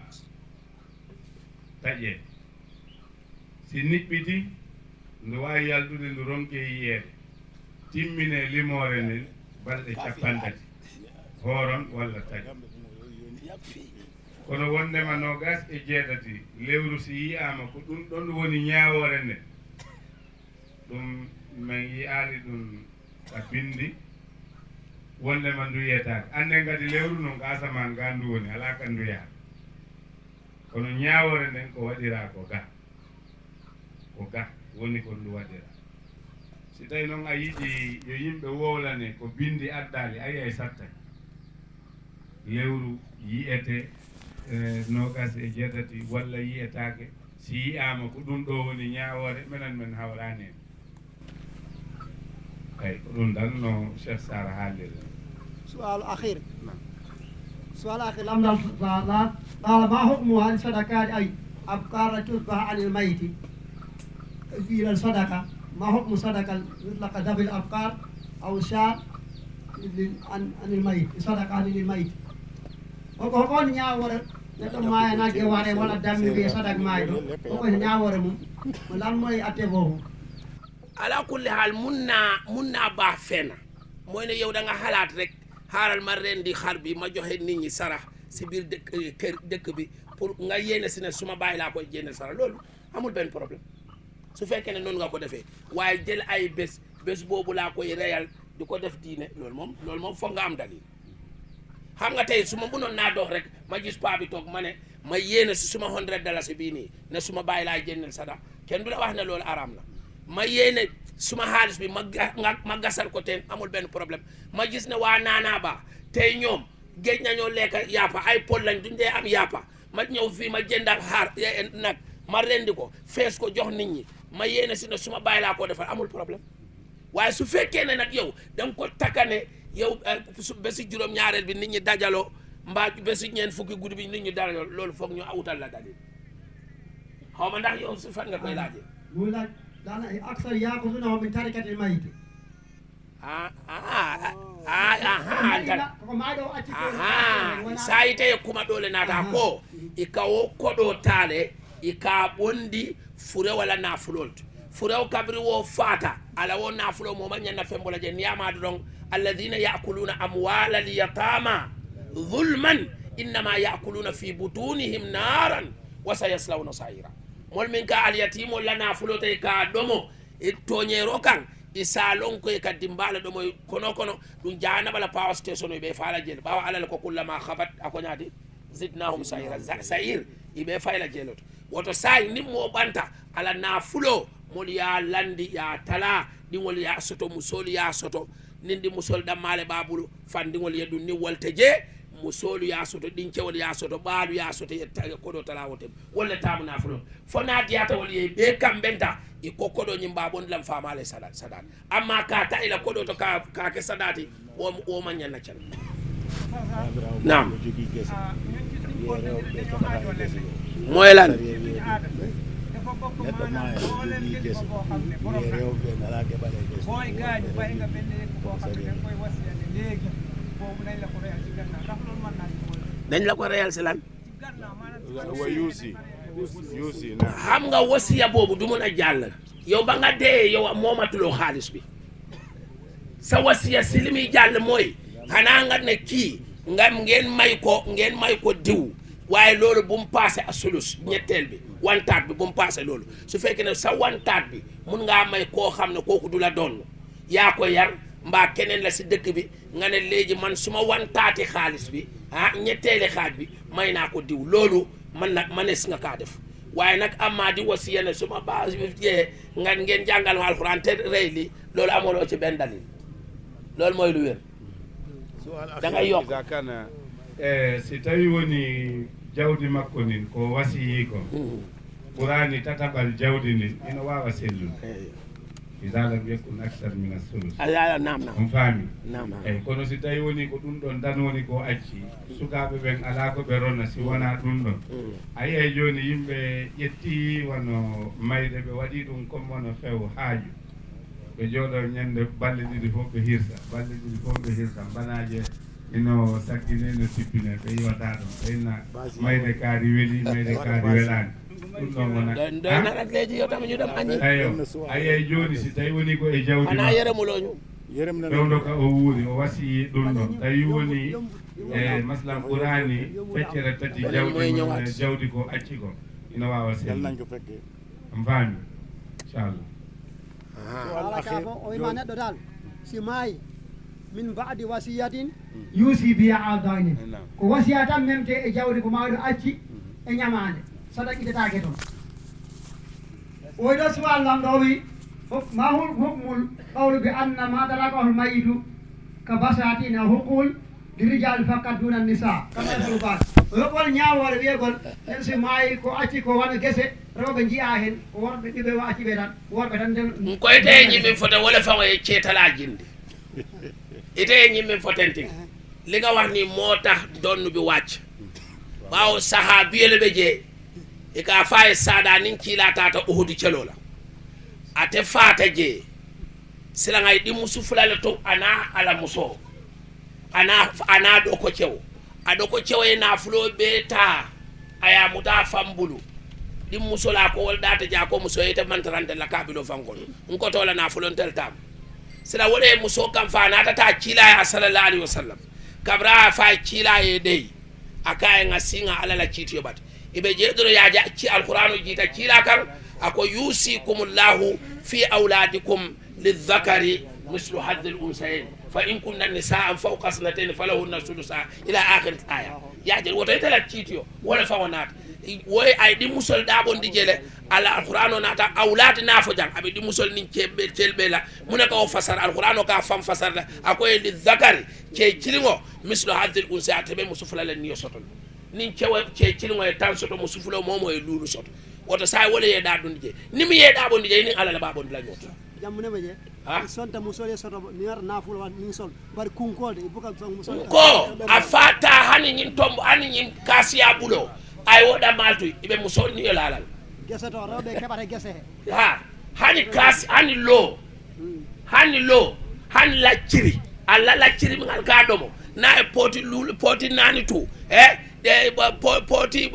taƴe. Si niɓɓiti, ndu waawi yaltude, ndu ronke yi'eede. Timmine limoore nden balɗe cappanɗe tati. Hooron walla taƴo. Kono wonndema noogas e jeetati lewru si yi'aama, ko ɗum ɗon woni ñaawoore nden. Ɗum men yi'aali ɗum ka binndi, wonndema ndu yiyetaake. Annen kadi lewru non ka asamaan ga ndu woni, alaa ka ndu yaha. Kono ñaawoore nden ko waɗiraa ko ga. Ko ga woni ko ndu waɗiraa. Si tawi non a yiɗi yo yimɓe wowlane ko binndi addaali, a yi'ay sattay. Lewru yi'ete, eh, noogas e jeetati walla yi'etaake. Si yi'aama ko ɗum ɗo woni ñaawoore, menen men hawraani en. Eyi, ko ɗum tan no Cheikh Sarr haaliri. سؤال أخير. نعم. سؤال أخير، لم نسأل، قال: "ما حكم هذه الصدقات أي أبقار تذبح عن الميت؟" إلى الصدقة، ما حكم صدقة مطلقة ذبح الأبقار أو شاة لل-، عن، عن الميت، صدقة للميت؟ Hoko, hoko woni ñaawoore neɗɗo maaya nagge ware walla dammi wiye sadak maayɗo? Hoko woni ñaawoore mum? Ko lan moye atte boobu? Ala kulli haal, mun naa mun naa baax fenn. Mooy ne yow da nga xalaat rek, xaaral ma rendi xar bi, ma joxe nit ñi sarax si biir dëkk kër dëkk bi, pour nga yéene si ne suma baay laa koy jénneel sarax. Loolu amul benn problème su fekkee ne noonu nga ko defee. Waaye jël ay bés, bés boobu laa koy reyal, di ko def diine, loolu moom loolu moom foog nga am dalil. Xam nga tey su ma mënoon naa dox rek, ma gis paa bi toog, ma ne ma yéene si suma hundred dalasi bii nii, ne suma baay laa jénneel sarax, kenn du la wax ne loolu araam na. Ma yéene suma xaalis bi, ma ga- nga- ma gasal ko teen, amul benn problème. Ma gis ne waa naanaa ba tey ñoom géej nañoo lekk yàppa, ay pol lañ, duñ dee am yàppa. Ma ñëw fii, ma jëndal xar eh, nag, ma rendi ko, fees ko, jox nit ñi, ma yéene si ne suma baay laa koo defal, amul problème. Waaye su fekkee ne nag yow da nga ko takkane yow eh, su bési juróom-ñaareel bi, nit ñi dajaloo, mbaa bési ñeent fukki guddi bi, nit ñi dajaloo, loolu foog ñu awutal la dalil. Xaw ma ndax yow si fan nga koy laajee. Muy laaj daana e aksar yaakufuna o min tarikatil mayiti. Ah, ah, ah, ah, ah, Mayina ntar- koko maaɗo o acci ko Aha, wona- sa yite kuma ɗole nata ko i kawo koɗo tale i ka ɓondi fure wala nafulol. Furew kabri wo fata ala wo nafulo mo ma ñanna fembola je niyama ɗon. Alladhina ya'kuluna amwala al-yatama zulman innama ya'kuluna fi butunihim naran wa sayaslawna sa'ira. Mol min ka al-yatimo la nafulo tay ka ɗomo e toñero kan, i salon ko e ka dimbala ɗomo kono kono ɗum jahanaba la power station, ɓe fala jel ɓawa alal ko kullama khabat a ko ñaati zidnahum sa'ira. Za- sa'ir iɓe fayla jeloto. Woto say nin mo ɓanta ala nafulo mol ya landi ya tala, ɗiŋol ya soto, musol ya soto. Nin ɗi musol ɗammale babulu fandiŋol ye ɗum ni wolte je. Musolu ya soto, ɗincewol ya soto, ɓaalu ya soto, ye ta- koɗo tala wote. Wolle tamu nafulo fo na diyata wol ye ɓe kam ɓenta i kokkoɗo ñim babon lam famale sada sada. Amma ka ta ila koɗo to ka ka ke sadati, o o man ñanna can. Nam. Moy lan? Dañ la ko reyal si lan? Wa yuusi yuusi na. Xam nga wasiya boobu du mun a jàll. Yow ba nga dee yow a moomatuloo xaalis bi. Sa wasiya si li muy jàll mooy xanaa nga ne kii nga ngeen may ko ngeen may ko diw, waaye loolu bu mu paase a sulus ñetteel bi, wantaat bi bu mu paase loolu. Su fekkee ne sa wantaat bi mun ngaa may koo xam ne kooku du la doon, yaa ko yar mbaa keneen la si dëkk bi, nga ne léegi man suma wantaati xaalis bi ah ñetteeli xaaj bi may naa ko diw, loolu man nag manees nga kaa def. Waaye nag amaa di wasiya ne suma baa jee nga ngeen jàngal ma alxuraan te rey li, loolu amuloo ci benn dalil. Loolu mooy lu wér. Da ngay yokk. Iza kana eh, si tawi woni jawdi makko ndin ko wasiyi ko, ɓurani tataɓal jawdi ndin ina wawa sellude. Iza lam yakun aksar min as-sulus. Ala ala nam nam. On faami? Nam nam. Eyi, kono si tawi woni ko ɗum ɗon tan woni ko acci, sukaaɓe ɓen alaa ko ɓe rona si wonaa ɗum ɗon. A yiyay jooni yimɓe ƴetti wano mayde ɓe waɗi ɗum comme wano few haaju. Ɓe jooɗo ñande balɗe ɗiɗi fof ɓe hirsa, balɗe ɗiɗi fof ɓe hirsa, mbanaaje ino sakkine no tippine, ɓe iwata ɗum, ɓe inna mayde kaari weli, mayde kaari welaani. Ɗum ɗon wona Doy narat leji yo tam ñu dem añi. Eyo, a yiyay jooni si tawi woni ko e jawdi Ana ma. Yere muloñu. Fewndo ka o wuuri, o wasiyi ɗum ɗon. Tawi woni e maslam ɓurani feccere tati jawdi mum e jawdi ko acci ko. Ina wawa sellude. On faami? Inchallah. Ala ka fof o wima neɗɗo dal si maayi min baadi wasiyatin yuusi biya aw daynin, ko wasiya tan memte e jawdi ko mawɗo acci e ñamaande, sadaq itetaake toon. Oy ɗo suwal lamɗo o wi, ma hukmul qawlu bi anna ma talakahu lmayitu ka basatina hukul li rijal fakkat duna nisa kama yaqulu bas. Yoɓol ñaawoore wiyegol en si maayi ko acci ko wano gese, rewɓe njiya hen ko worɓe ɓiɓe o acci ɓe tan, worɓe tan nden. Koyte e ñimmin foten wala faŋo e ceetala jinde. Ite e ñimmin foten tin. Li nga wax ni moo tax donn bi wàcc. Ɓaawo sahaabiyele ɓe je i ka fa e saada nin kiila tata Uhudu celo la. Ate fata je silaŋay ɗi musu fula le to ana ala muso. Ana ana ɗo ko cewo. A ɗo ko cewo e nafulo ɓe ta a ya muta fambulu. Ɗin musola ko wol ɗata ja ko muso ite mantarante la kabilo fankol. Nko tola na fulontel tam. Sila wole muso kam fa nata ta kila ya sallallahu alaihi wasallam. Kabra fa kila ye dei. Akaye nga singa ala la kiti yobat. Ibe jedro ya ja ki alqur'anu jita kila kan. Ako yusikumullahu fi auladikum للذكر مثل حظ الأنثيين فإن كن نساء فوق اثنتين فلهن الثلثان إلى آخر الآية. Ya je woto ite la kiti yo wala fa wonata. Woy ay ɗi musol da bon di jele ala alqur'ano nata awlad na fo jang abi ɗi musol nin cebbe celbe la. Muna ka o fasar alqur'ano ka fam fasar la akoy li zakari ke kilingo mislo hadil unsa tebe musufla la niyo soto. Nin cewa ke kilingo e tan soto musuflo momo e lulu soto. Woto sa wala ye da dun je ni mi ye da bon di je ni ala la ba bon la nyoto. Jam mu ne ma je. Ha? Mi sonta musol ye soto mi wara nafulo wan min sol bari kunkol de buka son musol. Ko a fata hani nyin tombo hani nyin kasiya bulo. Ay woda maltu ibe musol ni yo lalal. Gese to robe kebare gese he. Ha. Hani kas hani lo. Hani lo. Hani lacciri. Alla lacciri mi ngal ka domo. Na e poti lulu poti nani tu. Eh? De poti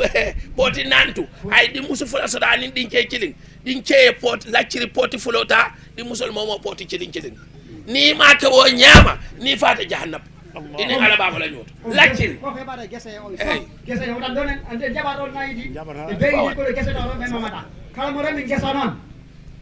poti nani tu. Ay di musu fula soda ni din ke kilin. Ɗin ceye poti lacciri poti fulota ɗi musol momo poti cilin cilin. Ni ma ke wo ñama ni fata jahannab. Ini ala baba la ñoto lacciri. Ko fe bada gese on. Gese yo tan donen ande jaba don naydi. E be ni ko gese do be mamata. Kala mo remi gese non.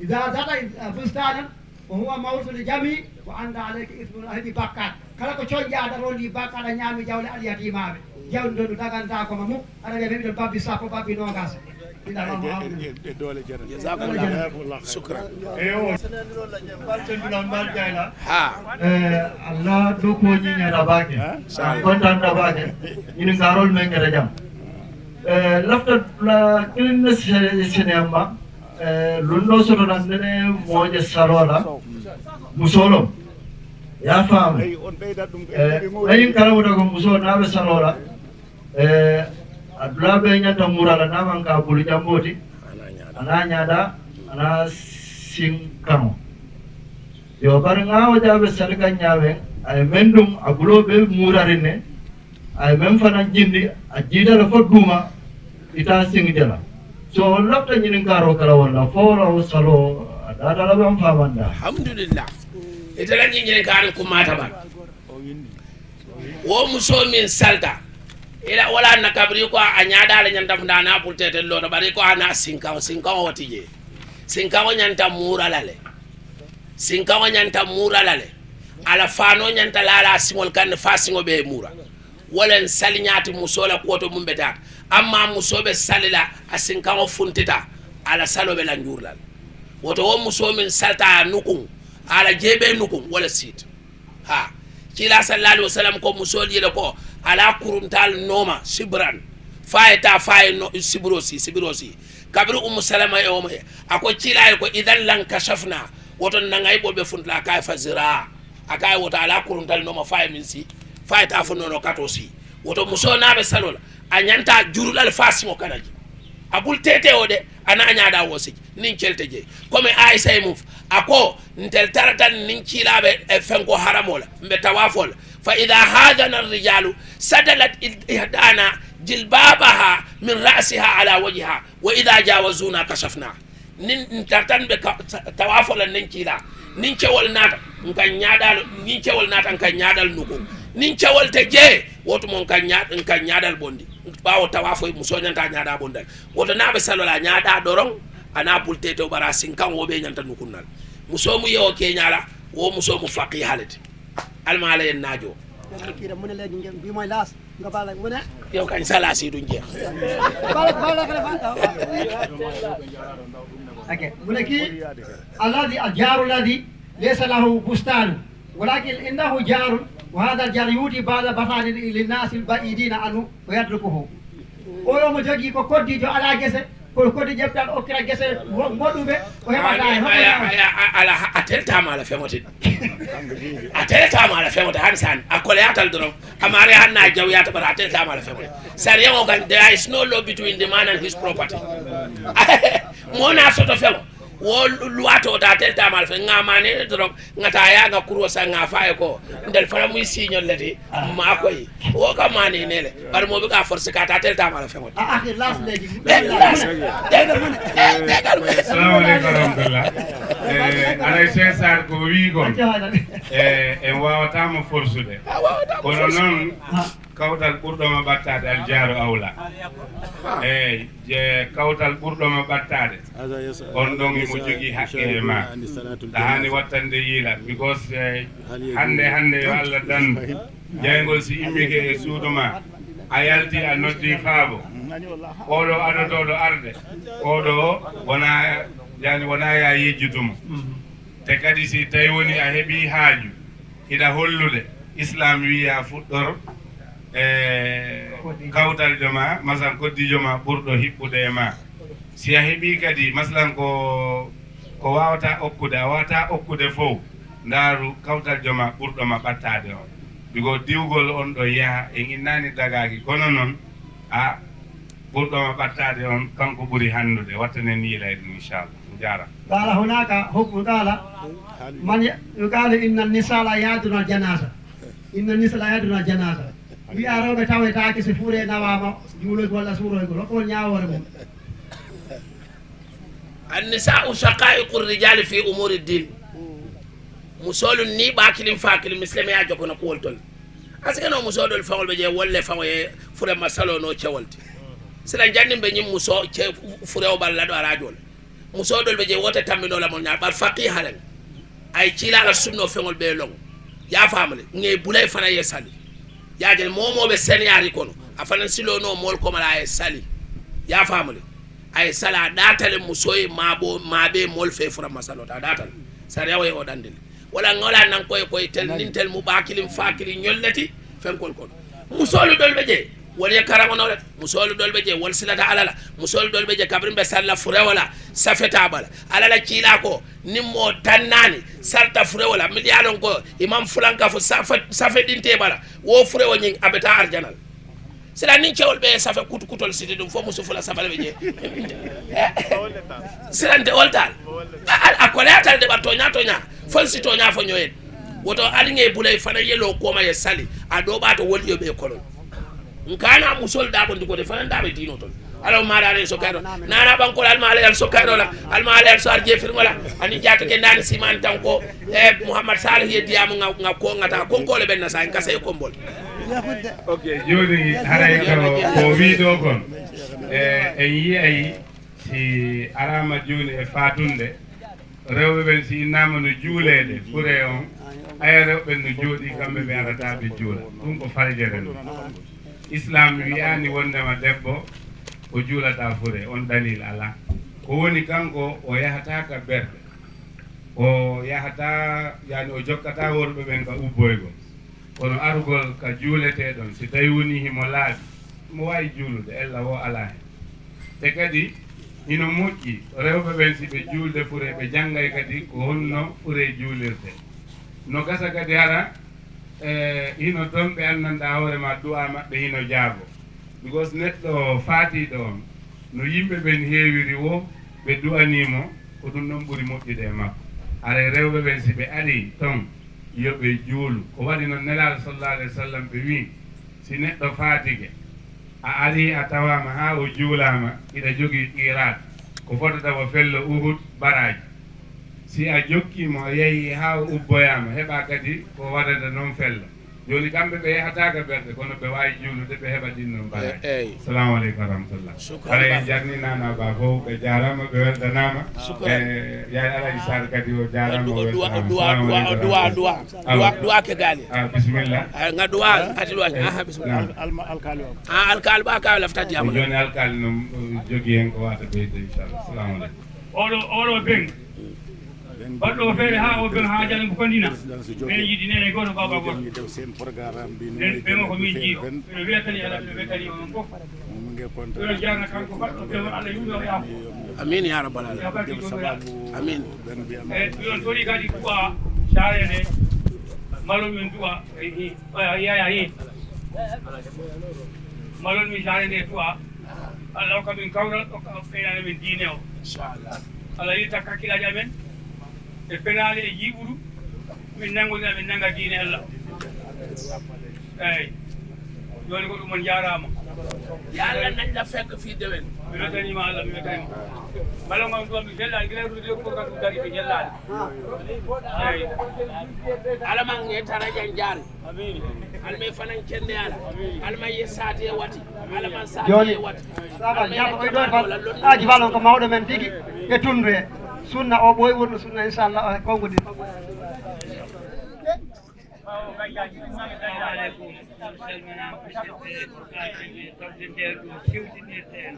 Ida zata bustanan wa huwa mawsul jami wa anda alayka ismul ahli bakkat. Kala ko coñƴa aɗa rondi bakka aɗa ñaami jawle alyatimaɓe. Jawdi ndonu daganta ko ma muk aɗa wiya ɓe ɓiɗon babbi sappo babbi nogas. Ina ma mo amɗum. E doole jere. Jazakumullah. Shukran. Eyo. Baltendulan bal jayla. Ha. Eh, Allah do ko ñiñata bake. Kontan da bake. Ini garol men kete jam. Eh, lafta la kilin sene amma. Eh, lunno soto nan nene moje salola. Musolo. Ya faamu. Nayin kala wota ko muso naɓe salola. Eh, adula be ñanta murala naman ka bulu jamboti. Ana ñada ana sin kamo. Yo bar ngawo jabe salika ñawen ay mendum abulo be murarine. Ay men fana jindi a jidala fo duma ita sing jala. So on lafta ñinin karo kala wala fo wala o salo a dadala ban famanda. Alhamdulillah. Ita la ñinin karo kumata ban. Wo muso min salta ila wala na kabri ko a ñada la ñanta funda na pulte te lo bari ko ana sinka sinka wati je. Sinka o ñanta mura lale. Sinka o ñanta mura lale. Ala fano ñanta lala singol kan fa singo be mura. Wala n sali ñaati muso la kuwo to mum be taata. Amma muso be sali la a sinkaŋo funtita a la salo be la njuurlal. Woto wo muso min salta a nukun a la jebe nukun wala siit. Ha. Kila sallallahu alaihi wasallam ko muso yele ko ala kuruntal noma sibran. Faye ta faye no sibro si sibro si. Kabiri umu salama e woma ye a ko kila ye ko idan lan kashafna. Woto nangay bol be funtla kay fa zira. A kay woto ala kuruntal noma faye min si faye ta fo nono kato si. Woto muso naɓe salola a ñanta jurulal fa siŋo kana je. A bul tete o de ana ñaɗa wo siji nin celte je. Comme aisa e mum a ko ntel taratan nin kilaɓe e fenko haramola mbe tawafola. Fa ida hadana rijalu sadalat ihdana jilbabaha min rasiha ala wajiha wa ida jawazuna kashafna. Nin tartan ɓe tawafola nin kila nin cewol nata nka ñaɗal nin cewol nata nka ñaɗal nuku nin cewol te je. Woto mon ka ñaɗal bondi ɓawo tawafo muso ñanta ñaɗa bondal. Woto naɓe salola ñaɗa ɗoron ana bultete o ɓara sinkan woɓe ñanta nukunnal. Muso mu yewo keñala wo muso mu faqi halete. Almala yen najo. Kira mune legi ngem bi moy las. Nga bala mune. Yow kañ sala si duñ jeex. Bala bala kala bala. Okay. Mune ki alladhi aljaru alladhi laysa lahu bustanu walakin indahu jarun wa hadha aljar yuti ba'da basani linnasi alba'idina anhu wa yatrukuhu. Oyo mo jogi ko koddijo ala gese. Kono kodi ƴeftal okkira gese moɗuɓe o heɓata e hoɓoala. A teltama ala feŋote. A teltama ala feŋote han san a koleyatal doron. Amare han na jawyata bara a teltama ala feŋote. Sariyaŋo kan there is no law between the man and his property. Mona soto feŋo. Wo luwato ta telta mal fe nga mane ne doron nga ta ya nga kuro sa nga fa ko ndel fana muy signol lati ma koy wo ka mane ne le bar mo be ka force ka ta telta mal fe mo. Ah, ah, las legi. Las. Assalamu alaikum warahmatullah. Eh, alay Cheikh Sarr ko wi kon. Eh, en wawata mo forsude. Kono non kawtal ɓurɗo ma ɓattaade aljaaro awla. Eeyi, je kawtal ɓurɗo ma ɓattaade. On ɗon imo jogii haqqe e ma. Ɗa haani wattande yiila because eh, hannde hannde yo Allah dan jayngol si immike e suudu ma, a yalti a noddi faabo, oɗo adotooɗo arde, oɗo wona, yani wona ya yejjutumo. Te kadi si tawi woni a heɓi haaju, hiɗa hollude islam wiya fuɗɗor e kawtaljo ma masan koddijo ma ɓurɗo hiɓɓude e ma. Si a heɓi kadi maslan ko ko wawata okkude a wawata okkude fow, ndaaru kawtaljo ma ɓurɗo ma ɓattaade on. Bigo diwgol on ɗo yaha en innani dagaaki kono noon a ɓurɗo ma ɓattaade on kanko ɓuri hanndude. Wattanen yiilay ɗum inchallah. Jaara. قال هناك حكم قال من ي- يقال إن النساء لا يحضرن الجنازة. إن النساء لا يحضرن الجنازة. Wiya rewɓe tawetaake so fuure nawaama juuloygol walla suuroygol hokko won ñaawoore mum. Annisa'u shaqa'iqu rijali fi umuri din. Musoolu ni ɓaakilin faakilin misileme ya jokono kuwol tol. Asikeno musoodol faŋol ɓe je wolle faŋo ye fure masalo no cewolti. Sila jannin ɓe ñin muso ce fure o balla ɗo araajol. Musoodol ɓe je wota tambino la mon ñaar ɓar faqi haren. Ay ciila ala sunno feŋol ɓe loŋ. Ya faamule ŋe bulay fana ye sali. Ya jel momo ɓe seniyari kono a fana silo no mol komala ye sali. Ya faamule. Ay sala datale musoye mabo mabe mol fe fura masalo ta datale. Sariya way o dandil. Wala ngola nan koy koy tel nin tel mu bakilin fakilin ñollati fenkol kon. Musolu dol be je wala karamono rek. Musolu dol be je wal silata alala. Musolu dol be je kabrin be salla fure wala safeta bala. Alala kila ko nimmo tannani sarta fure wala miliyalon ko imam fulanka fo safe dinte bala. Wo fure wo ñing abeta arjanal. Sila nin cewol ɓe safe kutukutol siti ɗum fof musu fula sabale ɓe je. Silante oltal. A koleyatal de ɓa toña toña fon si toña fo ñoyen. Woto aliŋe bulay fana yelo koma ye sali a ɗo ɓa to woliyo ɓe kolon. Nkana musol da bondi ko de fana da ɓe dino ton. Alaw mara ren so kayro nana ɓankol alma alayal so kayro la alma alayal so arje firŋola. Ani jata ke ndani siman tan ko e muhammad salih ye diyamu nga ko ngata konkole ɓen nasa en kasa e kombol. Ok, jooni haray ko ko wii ɗo kon e en yiyay si arama jooni e fatunde rewɓe ɓen si innama no juuleede fure on aya rewɓe no jooɗi kamɓe ɓe arata ɓe juula ɗum ko faljere nde. Islam wiyaani wonndema debbo o juulata fure on dalil alaa. Ko woni kanko o yahata ka berɗe o yahata yani o jokkata worɓe ɓen ka ubboygol. Kono arugol ka juuleteɗon si tawi woni himo laaɓi himo wawi juulude ella wo ala hen. Te kadi hino moƴƴi rewɓe ɓen si ɓe juulde fure ɓe janngay kadi ko honno fure juulirte. No gasa kadi hara e hino ton ɓe annanda hoore ma du'a maɓɓe hino jaago. Because neɗɗo faatiiɗo on no yimɓe ɓen heewiri wo ɓe du'anii mo ko ɗum ɗon ɓuri moƴƴude e makko. Haray rewɓe ɓen si ɓe arii ton yo ɓe juulu. Ko waɗi non Nelaaɗo sallallahu alayhi wa sallam ɓe wii si neɗɗo faatike a arii a tawaama haa o juulaama hiɗa jogii qiiraat ko fotata ko fello Uhud baraaji. Si a jokkii mo a yahii haa o ubboyaama heɓaa kadi ko waɗata non fello. Jooni kamɓe ɓe yahataaka berɗe kono ɓe waawi juulude ɓe heɓa ɗin non baraji. Eyi. Salamu aleykum wa rahmatullah. Shukran. Haray en jarni nana ba fof ɓe jarama ɓe weltanama. Shukran. E yaay alaji sar kadi o jarama o weltanama. Duwa duwa duwa duwa duwa ke gaali. Ah, bismillah. Nga duwa kadi duwa. Aha, bismillah. Alma alkali o. Ah, alkali ba ka lafta diama. Joni alkali no jogi hen ko wata ɓeyde inchallah. Salamu aleykum. Oɗo oɗo ben baɗɗo feere haa o ben haajani mo fandina. Minen yiɗi nene gooto baaba gooto. Nden ɓe ko min jiiɗo ɓeɗo weltani Allah ɓeɗo weltani onon fof. Ɓeɗo jarna kanko baɗɗo feere Allah yumno yaafo. Amin ya rabbal alamin. Amin. Eyi miɗon tori kadi du'a saare nde malon min du'a. Yaya hi malon min saare nde du'a. Allah hokka min kawral hokka ɓeynana min diine o. Inchallah. Allah yilta kakkilaaji amen e penaale e jiiɓudu, min nanngondira, min nannga diine Allah. Eeyi. Jooni ko ɗum, on njaaraama. Yo Allah nañ la fekk fii déwén. Mi weltaniima Allah, mi weltaniima. Mbala ngon ɗum, mi sellaani gila ruude ko kam dari ɓe jellaani. Eeyi. Ala man nge tara janjaari. Alma e fanan kende ala. Alma ye sati e wati. Alma sati Jooni, e wati. Saba, ñaama koye ɗo tan. Aji Fal on ko mawɗo men tigi e tunndu he. Sunna o ɓooyi wonno sunna, inchallah, o konngudi. Aleykum. Salmina, siwtinirten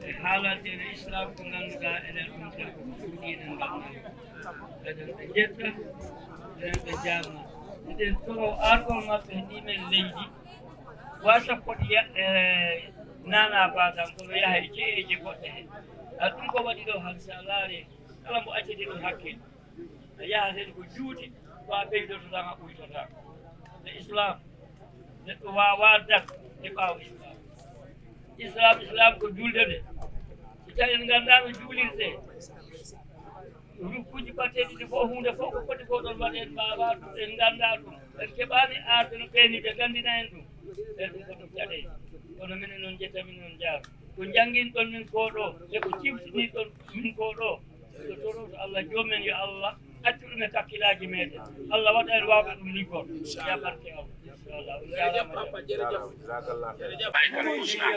e haalande en islam ko ngannduɗaa enen ɗum tan ko ɗum diine ngannduɗaa. Eɗen ɓe njetta, eɗen ɓe njaarna. Eɗen toro argol maɓɓe ndi men leydi, wasa foti ya-, e nana badan kono yaha e jeeyeje goɗɗe he. A ɗum ko waɗi ɗo han, so a laari kala mbo accete ɗum hakkil, a yahat heen ko juuti, ko a ɓeydoto tan, a ɓuytotaako. E islam, neɗɗo waawaa dat e ɓaawo islam. Islam, islam ko julde nde. Si tawi en nganndaa no juulirtee, rukkuuji baɗteeɗi ɗi fof, huunde fof ko foti ko ɗon waɗe, en mbaawaa ɗum, en nganndaa ɗum, en keɓaani arde no feeni ɓe nganndina en ɗum. E ɗum ko ɗum caɗeele. Kono minen noon njetta, minen noon njaara. Ko njannginɗon min ko ɗo, e ko ciftinirɗon min ko ɗo, ko toroto Allah, joom men yo Allah accu ɗum e kakkilaaji meɗen. Allah waɗa en waawɓe ɗum liggol. Ya barke Allah. Inchallah. On njaaraama. Jërëjëf, papa, jërëjëf. Jazakallah khairan. أسمائك الحسنى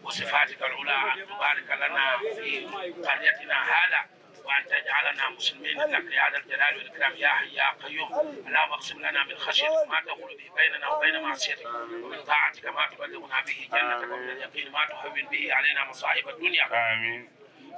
وصفاتك العلى أن تبارك لنا في قريتنا هذا، وأن تجعلنا مسلمين لك يا ذا الجلال والإكرام يا حي يا قيوم. اللهم اقسم لنا من خشيتك ما تحول به بيننا وبين معصيتك، ومن طاعتك ما تبلغنا به جنتك، ومن اليقين ما تهون به علينا مصائب الدنيا. آمين.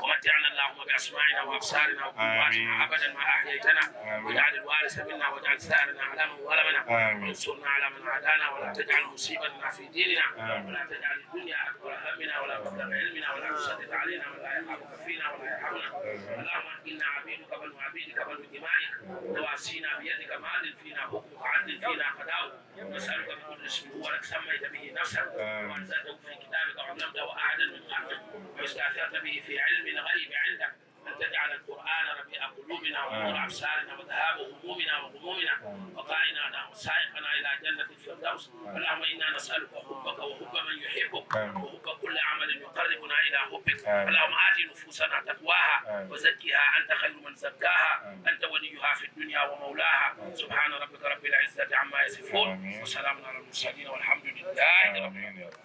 ومتعنا اللهم بأسماعنا وأبصارنا وقواتنا آمين. أبدا ما أحييتنا، آمين. واجعل الوارث منا واجعل ثأرنا على من ظلمنا، آمين. وانصرنا على من عادانا، ولا تجعل مصيبتنا في ديننا، آمين. ولا تجعل الدنيا أكبر همنا ولا مبلغ علمنا، ولا تسلط علينا من لا يخافك فينا ولا يرحمنا. آمين. اللهم إنا عبيدك بنو عبيدك بنو إمائك، نواصينا بيدك، ماض فينا حكمك، عدل فينا قضاؤك. نسألك بكل اسم هو لك سميت به نفسك، آمين. وأنزلته في كتابك، وعلمته أحدا من خلقك، واستأثرت به في علم الغيب عندك، أن تجعل القرآن ربيع قلوبنا ونور آمين. أبصارنا وذهاب همومنا وغمومنا آمين. وقائدنا وسائقنا إلى جنة الفردوس. آمين. اللهم إنا نسألك حبك وحب من يحبك آمين. وحب كل عمل يقربنا إلى حبك. آمين. اللهم آت نفوسنا تقواها آمين. وزكها أنت خير من زكاها آمين. أنت وليها في الدنيا ومولاها. آمين. سبحان ربك رب العزة عما يصفون آمين. وسلام على المرسلين والحمد لله رب العالمين. آمين يا رب.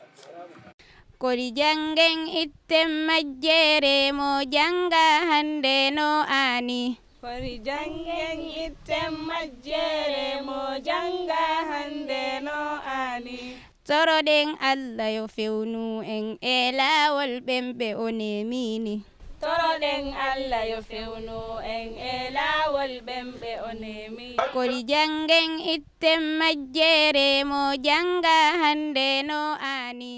Kori janngen itten majjere mo jannga hannde no aani. Kori janngen itten majjere mo jannga hannde no aani. Toroɗen Allah yo fewnu en e laawol ɓen ɓe o nemini. Toroɗen Allah yo fewnu en e laawol ɓen ɓe o nemi. Kori janngen itten majjere mo jannga hannde no aani.